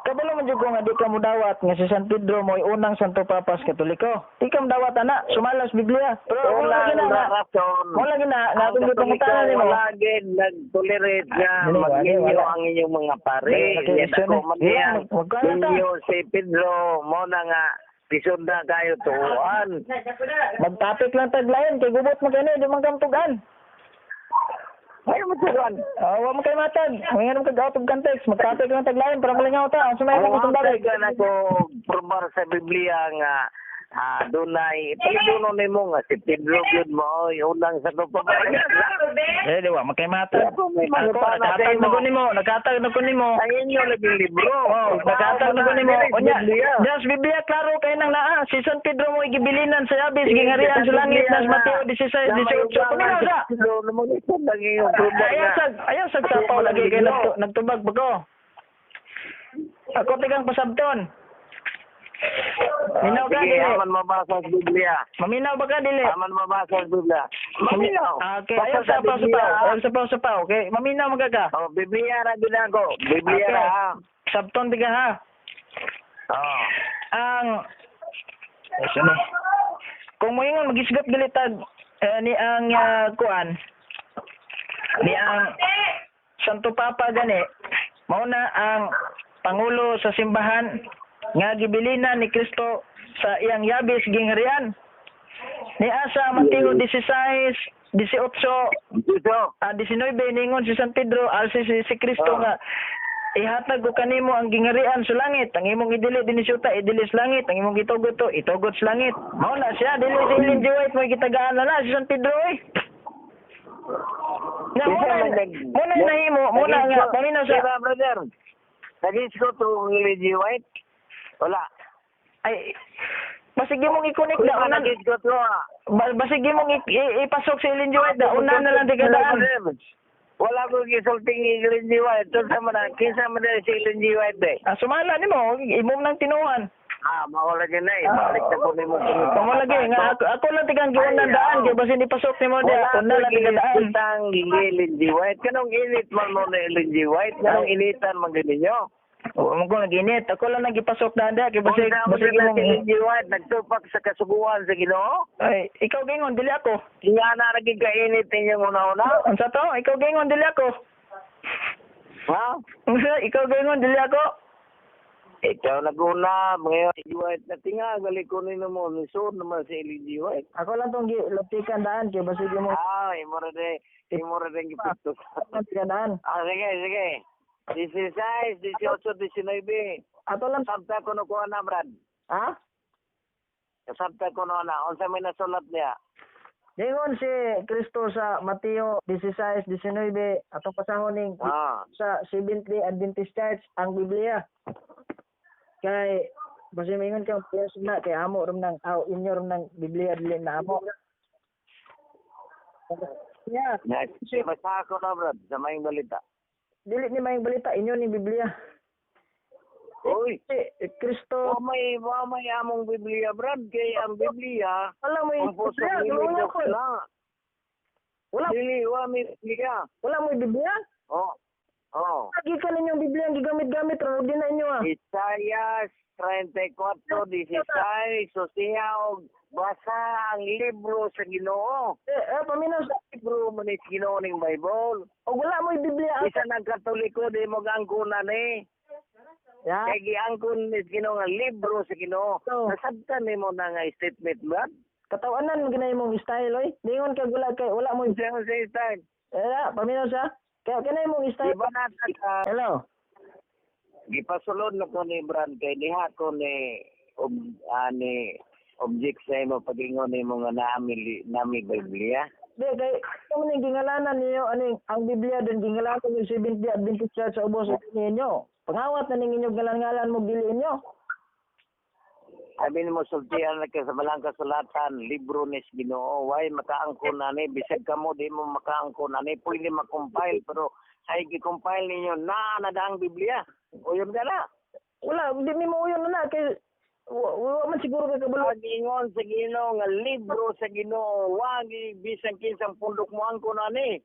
Kabalo man jud ko nga di ka mudawat nga si San Pedro mo'y unang Santo Papa sa Katoliko. Di ka mudawat ana, sumala sa Biblia. Pero Wala wala gina nga. rason. Wala gina nga Ang atong Katoliko gipangutana nimo. wala gid nag-tolerate nga Dili, wala, mag-inyo wala. ang inyong mga pare. Dili, Nya issue dako ni. man niya. Dili, magkuhan na ta. Inyo si Pedro mo na nga pisunda kayo tuuan. Magtapik lang taglayon kay gubot mo kini di man kamtugan. Ay mo tuuan. Ah, wa man kay matag. Ngayon man kag out of context, magtapik lang taglayon para malingaw ta. Ang sumay Ang lang itong bagay. hatag ka na ko probar sa Biblia nga dunay ipaliduno nimo nga si Pedro gyud mo oy unang sa Papa. Eh, di wa man kay matag. Ako may Ako mangutana sa naghatag na imo. ko nimo, naghatag na ko nimo. Ang inyo laging libro. Oh, naghatag na ko nimo. Unya, Biblia. diyan sa Biblia klaro kay nang naa si San Pedro mo gibilinan sa yabis gingarian sa langit nas Mateo 16:18. Paminaw sa. Ayaw sa ayaw sa sapaw lagi kay nagtubag bago. Ako tigang pasabton. Minaw ka Sige, dili. aman mabasa sa Biblia. Maminaw ba ka dili? Aman mabasa sa Biblia. Maminaw. Ah, okay, Basta ayaw sa paw sa Biblia, paw. ah. Ayaw sa paw sa paw. Okay, maminaw man ka ka. Oh, Biblia ra gid ako. Biblia Okay. ra. ah. Sabton tiga ha. Oh. Ang ay, sino? Kung moingon magisgot dili tag ni ang kuan ni ang Santo Papa gani mao na ang pangulo sa simbahan nga gibilinan ni Kristo sa iyang yabis gingharian ni asa Mateo 16 18 Dito. 19 ningon si San Pedro alsi si Kristo nga ihatag ko kanimo ang gingarian sa langit, ang imong idili dinhi sa yuta idili sa langit, ang imong gitugot to itugot sa langit. Mao na siya dili si Ellen G. White mo gitagaan na na si San Pedro oy. Na mo na mo na nahimo mo na nga paminaw sa Diba, brother? Nag-isko to Ellen G. White? Wala. Ay, basig imong i-connect Wala da unan nag-isko to ah. basig imong ipasok si Ellen G. White da unan na lang di kadaan. Wala ko gisulting Ellen G. White. Ito sa man, kinsa man dahil si Ellen G. White eh. Ah, sumala nimo imong nang tinuhan. Ah, mao lagi na eh. Balik na ko nimo. Kamo lagi nga ako lang tigang giunan daan kay basin ipasok nimo diha. Wala Una lang tiga daan. Tang Ellen G. White. Kanong init man mo na Ellen G. White? Kanong initan man gid ninyo? Wa man ko naginit. Ako lang nagipasok daan diha kay basig Unsa man basig gid na imong si Ellen G. White nagtupak sa kasuguan sa Ginoo? Ay, ikaw gingon dili ako. Nga na naging kainit ninyong una-una? Unsa to? Ikaw gingon dili ako. Ha? Unsa ikaw gingon dili ako? Ikaw naguna, mga Ellen G. White na tinga, gali ko nino mo, nisod naman si Ellen G. White. Ako lang tong gilaptikan daan kay basig imong Ah, imo ra din gipiktos. tiga daan. Ah, sige, sige. 16, 18, 19. Ato lang Sabta ko no kuha na, Brad. ha? Sabta ko no na. Unsa may nasulat niya? Dingon si Kristo sa Mateo 16:19 atong pasahon ning sa Seventh-day Adventist Church ang Biblia. Kay basi maingon ka yes na kay amo rom nang aw inyo rom nang Biblia dili na amo. Yeah, Basta ko na, Brad, sa maing balita. Dili ni maayong balita inyo ni Biblia. Uy, Si Kristo wa may among Biblia, Brad. Kay ang Biblia, wala mo composed of Biblia, many wala books ko. na. Wala Dili, wa may Biblia. wala mo Biblia. Oh. Oh. Lagi ka ninyong Biblia ang gigamit-gamit ron di na inyo ah. Isaias 34:16, so siya og basa ang libro sa Ginoo. Eh, paminaw sa Libro man ni Ginoo ning Bible. og wala mo Biblia. Bisan ang Katoliko di mo gaangkon ani. Ya. Kay giangkon ni Ginoo nga libro sa Ginoo. So, Nasabtan nimo na nga statement ba? Katawanan mo imong style oy. Dingon kag wala kay wala mo Unsa sa style? eh paminaw sa kay kanay imong Di style. ba na ka Hello. gipasulod na ko ni Brad kay diha ko ni ob, ani object sa imo pagingon nimo nga naami nami Biblia. Di kay kamo ning gingalanan ninyo aning ang Biblia din gingalanan yung Seventh-day Adventist Church sa ubos ninyo. Pangawat na ning inyong ngalan-ngalan mo dili inyo. Sabi mo sultihan na kay sa balang kasulatan, libro ni sa Ginoo. Way makaangkon ani bisag kamo di mo makaangkon ani pwede ma-compile pero sa gi-compile ninyo naa na daang Biblia. Uyon ka na. Wala di mi mo uyon na kay wa man siguro kay kabalo. Pagingon sa Ginoo nga libro sa Ginoo, wagi bisan kinsang pundok mo angkon ani.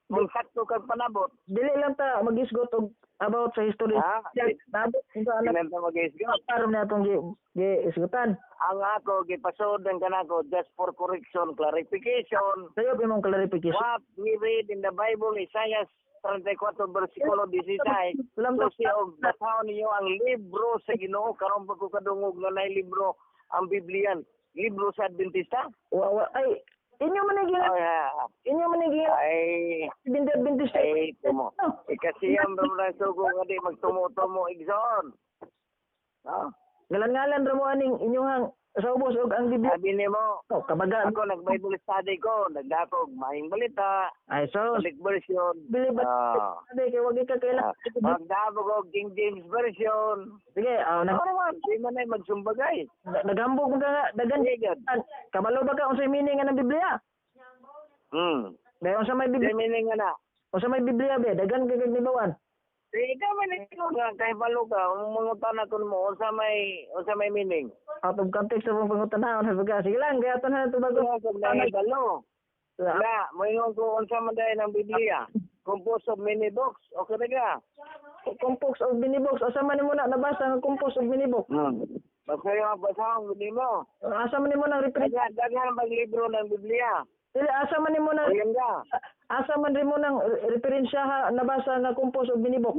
Kung sakto kag panabot. Dili lang ta magisgot og about sa history. Ha? Nabot sa anak Kinanta mag-isgot. karon na atong gi isgutan. Ang ako gipasod ang kanako just for correction, clarification. Sayo imong clarification. What we read in the Bible, Isaiah 34 versikulo 16. Lam So siya og basahon ninyo ang libro sa Ginoo karon pa ko kadungog nga naay libro ang Biblian, libro sa Adventista. Wa, wa, ay inyo man ning Ay, ah, inyo man ning ay, Seventh-day Adventist Church. ay tumo. Ikasiyam ra man sugo nga di magtumo-tumo igsoon. Ha? Ngalan-ngalan ra mo aning inyuhang sa ubos og ang Biblia. Sabi nimo, Oh, kabaga. ako nag-Bible study ko, nagdakog maayong balita, Ay so, Catholic version. bili ba Ah. sabi kay wag ka kailangan. Magdabog og King James version. Sige, oh, Ano man, di man ay magsumbagay. naghambog mo ka nga dagan. Sige, gud. Kabalo ba ka unsay meaning nga ng Biblia? Be unsa may Di Biblia? meaning nga na. Unsa may Biblia be? Dagan kay kag nibawan. Di ikaw man ikaw nga kahibalo ka, ang mga tanakon mo unsa may meaning. Out of context sa pong pangutanahon sabi ka. Sige lang, kaya na ito bago. Kung kung nahibalo. Na, moingon ko unsa man dahil ang Biblia. Composed of many books. Okay na ka? Compose og minibox. Asa man nimo na nabasa nga compose og minibox? Basta yung ang basahon nimo. Asa man nimo nang reference? Daghan daghan bang libro ng Biblia. Dili asa man nimo nang Uyon ka. asa man nimo nang referensya ha, nabasa nga compose og minibox?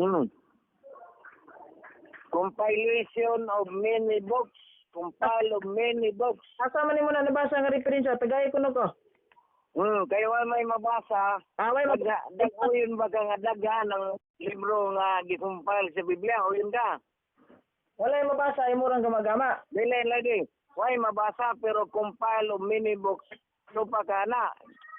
Compilation of many books. Compile of many books. Asa man nimo na nabasa nga referensya? Tagay kuno ko. Kayo ay may mabasa. Away mag Uyon ba ka nga daghan ang libro nga gi-compile sa Biblia? Uyon ka. Walay mabasa imo rang gamagama. Dili lagi. Way mabasa pero compile of many books. So pa ka na.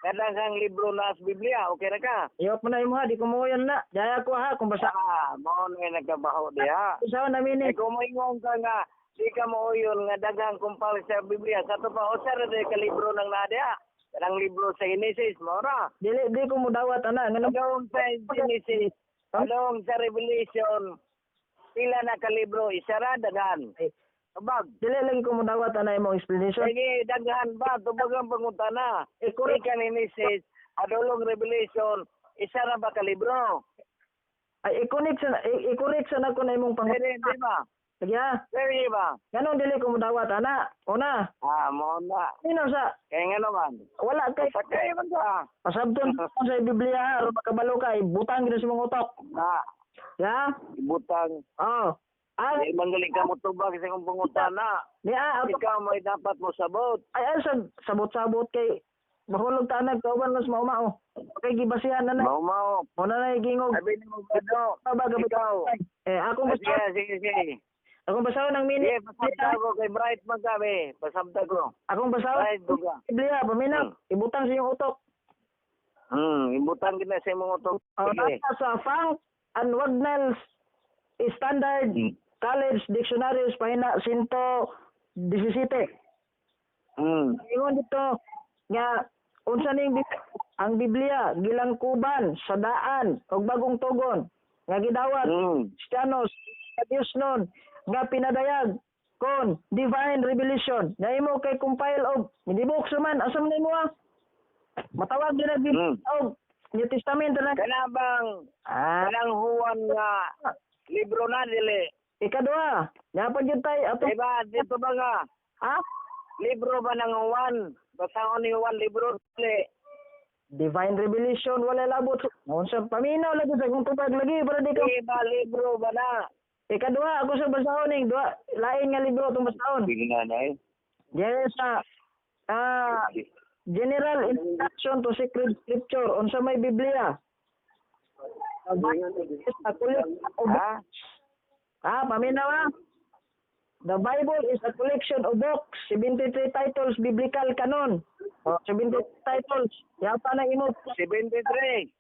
Kadaghang libro na sa Biblia. Okay na ka? Iyot mo na imo ha, di ko mo na. Daya ko ha kung basa. Ah, mao na yung nagkabaho diha. Usaon na meaning. Eh, kung moingon ka nga, di ka mooyon nga daghang compile sa Biblia. Sa to pa, usa ra day ka libro nang naa diha. Kanang libro sa Genesis, mao ra. Dili di ko mudawat ana ngano Adong sa Genesis, adong sa Revelation, pila na ka libro, isa ra daghan. Ay, Tubag. Dili lagi ko modawat ana imong explanation. Sige, daghan ba? Tubag ang pangutana. Eh, correct. Ika ni Mrs. Adolong Revelation, isa na ba ka libro? Ay, i-connect sa i-correct sa nako na imong pang. Dili, di ba? Sige ha. Dili ba? Ganun dili ko modawat ana. Una, Ah, mo na. sino sa Kaya nga naman. wala kay Sakay man ka. pasabton sa Biblia ha, aron makabalo ka, ibutang gid sa imong utok. Na, Ya? ibutang. Oh. Ah, Di man gali ka mo tubag sa imong pangutana. ni ah, ato, Ikaw mo'y dapat mo sabot. ay ay sa sabot-sabot kay mahulog ta nag kauban mas maumao. Okay, gibasihan na na. Mao-mao. Muna na gingog. Sabi ni mo ba Ba Ikaw. Eh, akong Ah, basahon, sige, sige, sige. akong basahon ang mini. Sige, pasabta ko kay Bright man kami. Pasabta ko. Akong basahon. Bright duga. Biblia, paminaw. Ibutang sa iyong utok. Ibutang gina sa imong utok. Oh, Sige. nasa sa Funk and Wagnalls Standard College Dictionaries pahina 117. Ingon dito nga unsa ning ang Biblia gilangkuban sa daan og bagong tugon nga gidawat Kristiyanos sa Dios nun nga pinadayag kon divine revelation nga imo kay compile og midibok man asa man nimo ah? Matawag din ang Biblia og New Testament na. Kana bang Ah, kanang Juan nga libro na dili? Ikaduha, dapat gyud tay ato. Diba dito ba nga Ha? libro ba ng Juan? Basahon ni Juan libro dili. Divine revelation wala labot. Unsa paminaw lagi sa kung tubag lagi para di ka. Diba libro ba na? Ikaduha ako sa basahon ning duha lain nga libro atong basahon. Bigla na eh. Diyan sa General Introduction to Sacred Scripture unsa may Biblia. Is a collection of Ha? Ah, paminaw ah. The Bible is a collection of books, 73 titles, biblical canon. Oh, 73 titles. Yapa na imo. 73.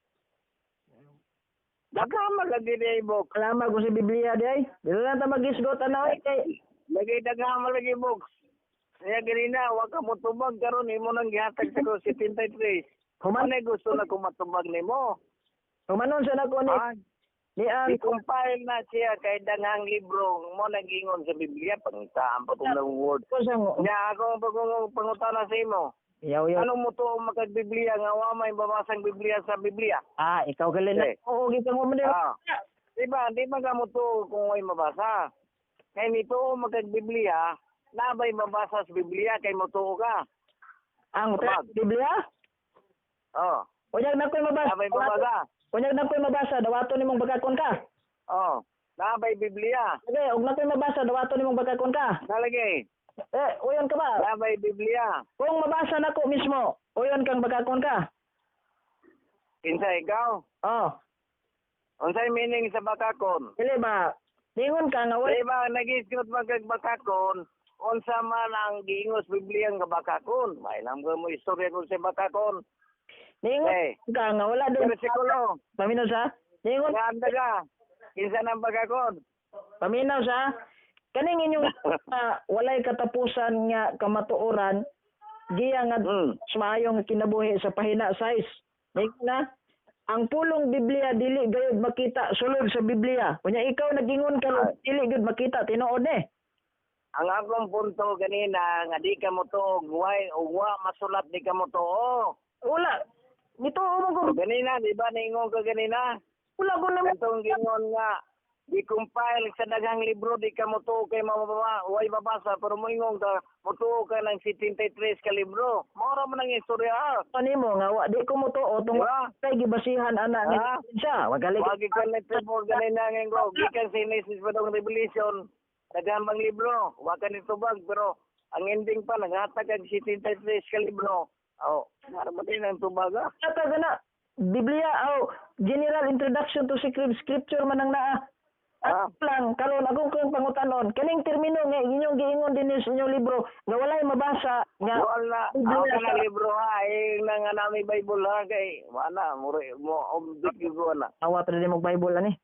Daghan man lagi ni book. Kalama ko sa Biblia di ay. Dili lang ta magisgot ana oy kay Lagi daghan man lagi books. Kaya ganina, wa ka motubag karon imo nang gihatag sa ko 73. Human Ano gusto na ko matubag nimo? humanon sa nako ni Ah, ni ang i-compile na siya kay danghang libro mo nagingon sa Biblia pangitaan pa tong lang word. ko sa Nya ako ang pangutana sa imo. yaw yaw. Anong mo to makagbiblia nga wa may babasang Biblia sa Biblia? Ah, ikaw gali na. Eh. Oo, gikan mo man. Ah. Diba, di ba ka mo to kung way mabasa? Kay nito makagbiblia, nabay mabasa sa Biblia kay mo tuo ka. Ang Tubag. Biblia? Oh, Unyag na ko'y mabasa. nabay mabasa. Unyag na ko'y mabasa, dawaton nimong bagakon ka. Oh, nabay Biblia. Okay, og na ko'y mabasa, dawaton nimong bagakon ka. Nalagay, Eh, uyon ka ba? nabay Biblia. Kung mabasa nako mismo, uyon kang bagakon ka. Kinsa ikaw? Oh, Unsay meaning sa bakakon? dili ba? Ningon ka nga wala Diba, nag-isgot man kag bakakon, unsa man ang giingos Biblia nga bakakon. May lang ko mo istorya kung sa bakakon. Ningon Eh. ka nga wala doon. Versikulo, Paminaw sa? Ningon nga ka. Kinsa nang bakakon? paminaw sa? Kaning inyong walay katapusan nga kamatuoran giya nga mas maayo nga kinabuhi sa pahina size. Ningon na ang pulong Biblia dili gayud makita sulod sa Biblia. Unya ikaw nagingon karon dili gyud makita tinuod eh. Ang akong punto ganina nga di ka mo tuog, why o wa masulat di ka mo tuo. Wala. Nito mo ko. Ganina, di ba niingon ka ganina? Wala ko na Katong gingon nga di-compile sa daghang libro di ka motuo kay mababa way mabasa pero moingon ka motuo ka ng 73 ka libro. Mao ra man ang istorya ha. nimo nga wa di ko mo tuo tungod Diba? kay gibasihan ana nga Ha? siya. Wagali Wagi ka na triple ganina ngayon ko. Gikan sa Genesis pa dong Revelation daghang bang libro. Wa ka nitubag pero ang ending pa naghatag ang 73 ka libro. Oh, mara man din ang tubag ha. Ata gana Biblia aw General Introduction to Sacred Scripture man ang naa. Ah. At lang karon akong kang pangutanon kaning termino nga inyong giingon dinhi sa inyong libro nga walay mabasa nga Wala, Biblia ako ka sa- na libro ha, eh, na nga nami Bible ha, kay, wala, mura, mo, object ko na. Awat ra mo Bible ani.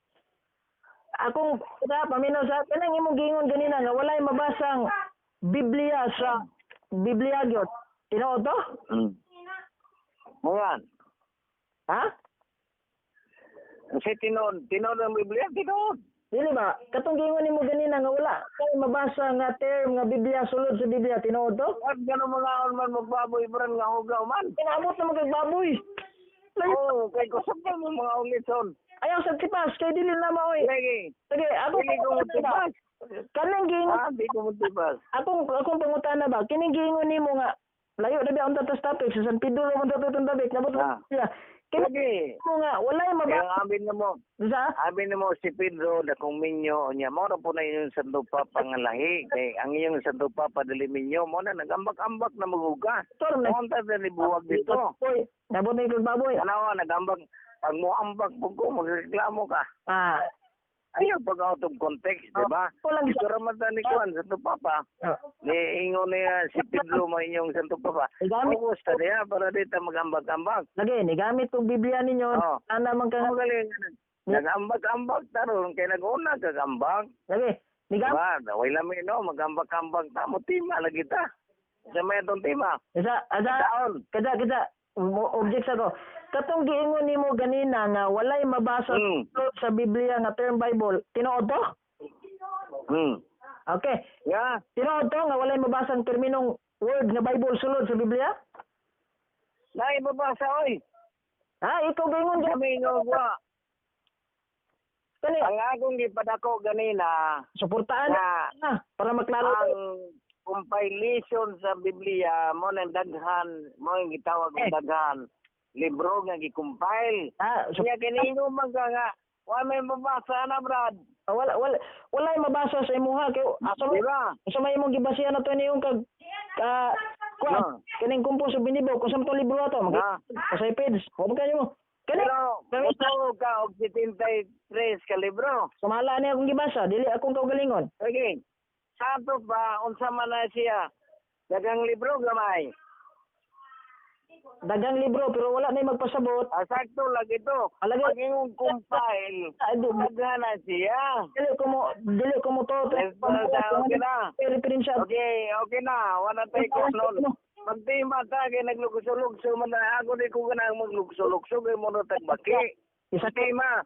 Akong sa paminaw sa kanang imong giingon ganina nga walay mabasang Biblia sa Biblia gyud. Tinuod to? Muyan. Ha? Kasi tinuod, tinuod ang Biblia, tinuod. Dili ba? Katong giingon nimo ganina nga wala kay mabasa nga term nga Biblia sulod sa Biblia, tinuod to? At gano'n mga on man magbaboy bran nga hugaw man. Pinaabot na magbaboy. Layo. Oo, kay kusog na mo mga ulison. Ayaw sa tipas kay dili na maoy. Lagi. Sige, ako Dili ko motipas. Kanang giingon Ah, di ko motipas. akong pangutana ba, kining giingon nimo nga layo na ba ang tatas topic sa San Pedro man tato itong topic nabot Ah. sila. Kini Lagi. mo nga walay Kaya mabasa amin na mo, sa amin na mo si Pedro dakong minyo niya mo ra po na inyong Santo Papa nga lahi kay ang iyong Santo Papa dili minyo mo na nagambak-ambak na maguga. Tor na Mo ta ni buwag dito. Boy, nabot na ikog baboy. Tanawa nagambak pag mo ambak po ko magreklamo ka. Ah, Ayaw pag out of context, di ba? Walang Ito raman ni Juan, Santo Papa. ah, Ni ingon niya si Pedro mo inyong Santo Papa. Igamit- Focus ta diya para dito magambak-ambak. lagi nigamit kong Biblia ninyo Oo. ana man ka Ang galing. Nagambak-ambak taron kay nag-una kagambak. lagi nigamit Diba? Way lami no, magambak-ambak ta mo tima lagi ta. Sa may atong tima. isa asa Taon. kada kada object sa ko. Katong giingon nimo ganina nga walay mabasa sa Biblia nga term Bible, tinuod to? Okay. Yeah. Tinuod to nga walay mabasa ang terminong word nga Bible sulod sa Biblia? Naibabasa oy. Ha, ikaw giingon Sa may wa. Kani Ang akong gipadako ganina suportahan na na para maklaro. ang compilation sa Biblia mo nang daghan, mo ang gitawag og Eh. daghan libro nga gi-compile. Ah, so, Kaya kiningo man ka nga wa may mabasa na brad. wala wala walay mabasa sa imuha kay asa Di ba? asa may imong gibasihan na to niyong kag ka kuan kining kumpos sa binibo kung sa to libro ato mag sa page wa man kayo mo kani Pero mutuo ka og 73 ka libro. sumala ni akong gibasa dili akong kaugalingon. Okay. Sa ato pa unsa man na siya? Daghang libro gamay. Daghang libro pero wala na magpasabot. Ah, sakto lagi to. Alagi. Pag imong compile, daghan na siya. Dili ko mo to Yes, okay na. Referensya. Okay, okay na. Wala tayo kunon. Magtima ta kay naglugso-lugso man na ako di ko ganang maglugso-lugso kay mo na tagbaki. Isa Tema,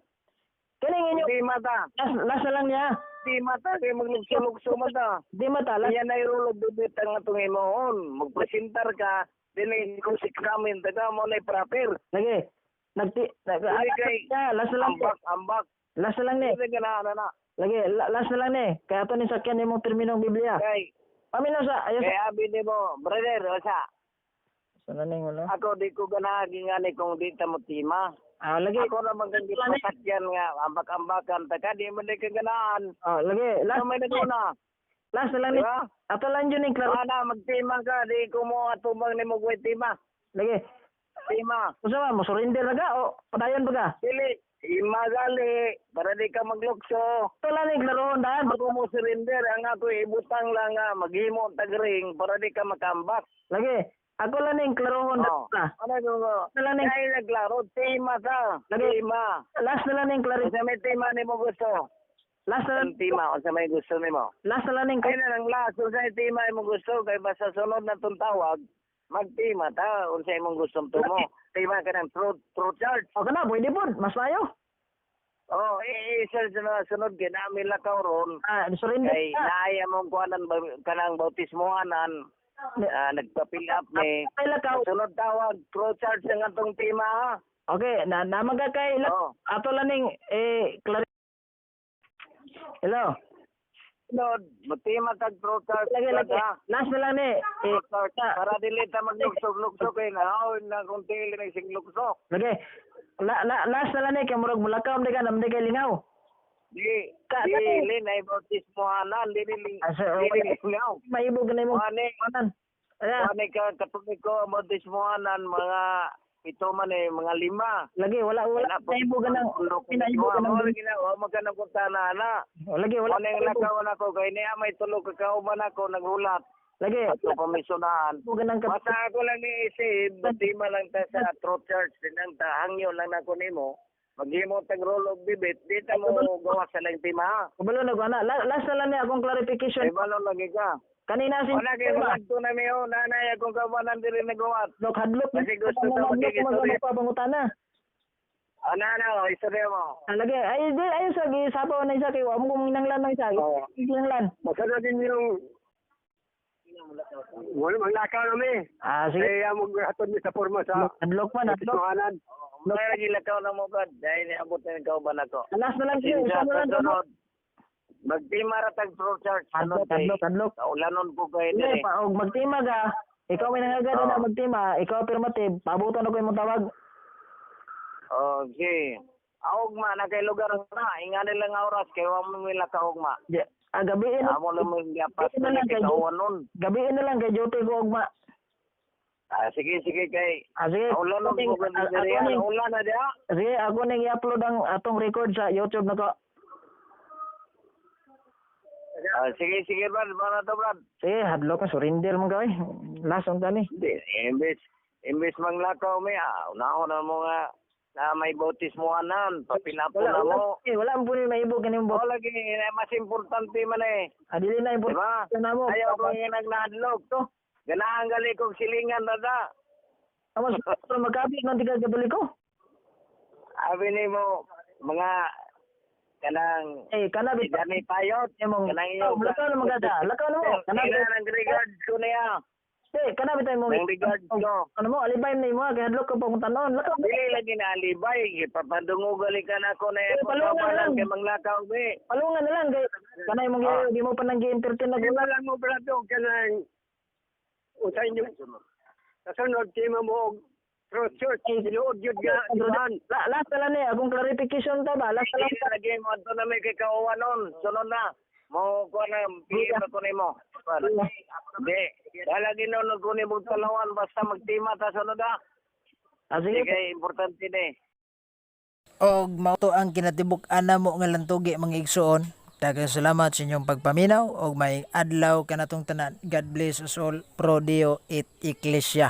kining inyo tema ta. last na lang niya. Tema ta kay maglugso-lugso man ta. Di mata last Iyan ay rulog debate ang atong imuon. Magpresentar ka, dinay ko si Kramen taga mo na proper. lagi. Nagti nag, Dili kay last na lang. ambak ambak. Last na lang ni. Dili ka na na. Lagi last na lang ni. Kaya to ni sakyan imong terminong Biblia. Kay Paminaw sa ayos. kay abi nimo, brother, asa. Sa naning wala. Ako di ko ganahan ngani kung di ta mo tima. Ah, lagi. Ako naman kang gipasakyan nga ambak-ambakan ta ka di man di ka ganahan. Ah, lagi. Last may naguna. Last na lang ni. Diba? Ato lang yun yung klaro. Ana magtima ka di ko mo atubang nimo koy tima. Lagi. Tima. Unsa ba mo surrender na ka o padayon ba ka? Dili imagali para di ka maglukso. Ato lang yung klarohon daan. Ako mo surrender ang ako ibutang lang nga maghimo tag ring para di ka makambak. Lagi. Ako lang yung klarohon Oh. daan. Ano ko? Last na lang yung Kaya naglaro tema ta. Lagi. Tema. Last na lang yung klaro. Unsa may tema nimo gusto? Last na lang Ang tema unsa may gusto nimo? last na lang yung Ay na lang last unsa may tema imong gusto kay basta sunod na tong tawag magtima ta unsa imong gustong tumo. Tema ka ng truth truth charge. O kana pwede po, mas mayo. Oh, i-search na sunod kay nami lakaw ron. Ah, surrender Kay ka. naaya mong kuanan kanang bautismohanan nagpa-fill up ni. Kay lakaw. Sunod tawag truth charge ang atong tema ha. Okay, na naman ka kay Oh. ato lang ning eh Hello. Sunod, magtima tag truth charge. Lagi lagi. ha. Last na lang ni. Eh, Truth charge. Para dili ta maglukso-lukso kay nahaw na kung tingil na singlukso. lagi. La, la, last na lang ni kay murag mulakaw di ka nam di kay lingaw. Di, Ka- di, kani. li, na ibautismohanan, di, di, Ah, sir, di, di, lingaw. Maibog na imong Wani, kanan. Aya, wani ka, katoliko, ang bautismohanan, mga, ito man eh, mga lima. lagi wala wala naibog ka ng pinaibog ka ng Wala gina, wa man ka ng kuntana na. Oh, lagi wala Wala yung lakawan ako, kay niya may tulog kakauban ako, naghulat. Lagi. At komisyonahan. Naibog ka ng Basta ako lang niisip, batima lang ta sa truth church, dinang ta, hangyo lang na ko nimo. Maghimo tag roll of debate, di ta mo gawa sa lang tima. ha. Kabalo na ko ana. Last na lang ni akong clarification. Ay balon lagi ka. Kanina si Wala kay magto na miho, nanay akong kabanan diri nagawa. Hadlok hadlok. Kasi gusto ta Hadlok magkikistorya. pa pangutana. Ano, ano, istorya mo. Ah, lagi, ay, di, ay, sa, gisapaw na isa kay, wa mo kong inanglan ng isa. Oo. Inanglan. Masunod din yung wala manglakaw kami. Ah, sige. Kaya mo hatod mi sa porma sa Adlok man, adlok. Bautismohanan. May lagi lakaw na mo, Brad. Dahil niabot na yung kauban ako. Alas na lang siya, Sinsa, isa na lang. kasunod. Magtima ra tag pro church. Adlok, adlok, adlok. Kaulanon ko kayo Hindi, diri. pa, og magtima ka, ikaw may nangagad na Oo. magtima, ikaw affirmative, pabutan ako imong tawag. Okay. Augma na kay lugar na. Inga nila nga oras kay wa mo mila kaugma. Di, ah, gabiin, Amo lang mo giapas Gabiin na na lang kay kay kauwanon. gabiin na lang kay duty ko ugma. Ah, sige, sige kay. Ah, sige. Kaulanon Ako ko ning- kay ah, diri. ako ning- Ulan na diha. Sige, ako ning i-upload ang atong record sa YouTube nako. Ah, sige, sige, Brad. Para to, Brad. Sige, hadlok ka surrender man kay. Last on tani. Hindi, imbes manglakaw mi, ah, unahon na mo nga na may bautismohanan, papinapo Wala, na wala, mo. eh, wala ang puno mahibog kini mo. O lagi, eh, mas importante man eh. Ah, dili na Diba? importante na mo. Ayaw ko nga nagnahadlok. To. Ganahan gali kong silingan na da. Amo sa magkabig ng tiga Katoliko. Abi ni mo, mga kanang Eh, kana si bitaw Danny Payot. imong Kanang iyong Oh, lakaw na magada. Lakaw na mo. Kana Kana ng regard ko niya. Eh, kana bitaw imong Ng regard ko. Ano mo alibay na imo kay hadlok ka pa kung tanon. Lakaw. Dili lagi na alibay. Papadungo gali ka na ako na Eh, palungan lang. kay manglakaw be. Palungan na lang kay kana imong giyayo di mo pa nang gi-entertain na Di ba lang mo brad og kanang unsa inyo kasunod tema mo og True Church tinuod gyud nga simbahan. Last na lang ni akong clarification ta ba? Last na lang. Dili lagi mo adto na may kay kauwanon. Sunod na. Mo ko na PM ako nimo. Di, lagi no ko nimo talawan basta magtima ta sunod ah. Ah, sige. Sige, importante ni. Og mao to ang kinatibuk-an namo nga lantugi, mga igsoon. Daghang salamat sa inyong pagpaminaw og may adlaw kanatong tanan. God bless us all. Pro Deo et Ecclesia.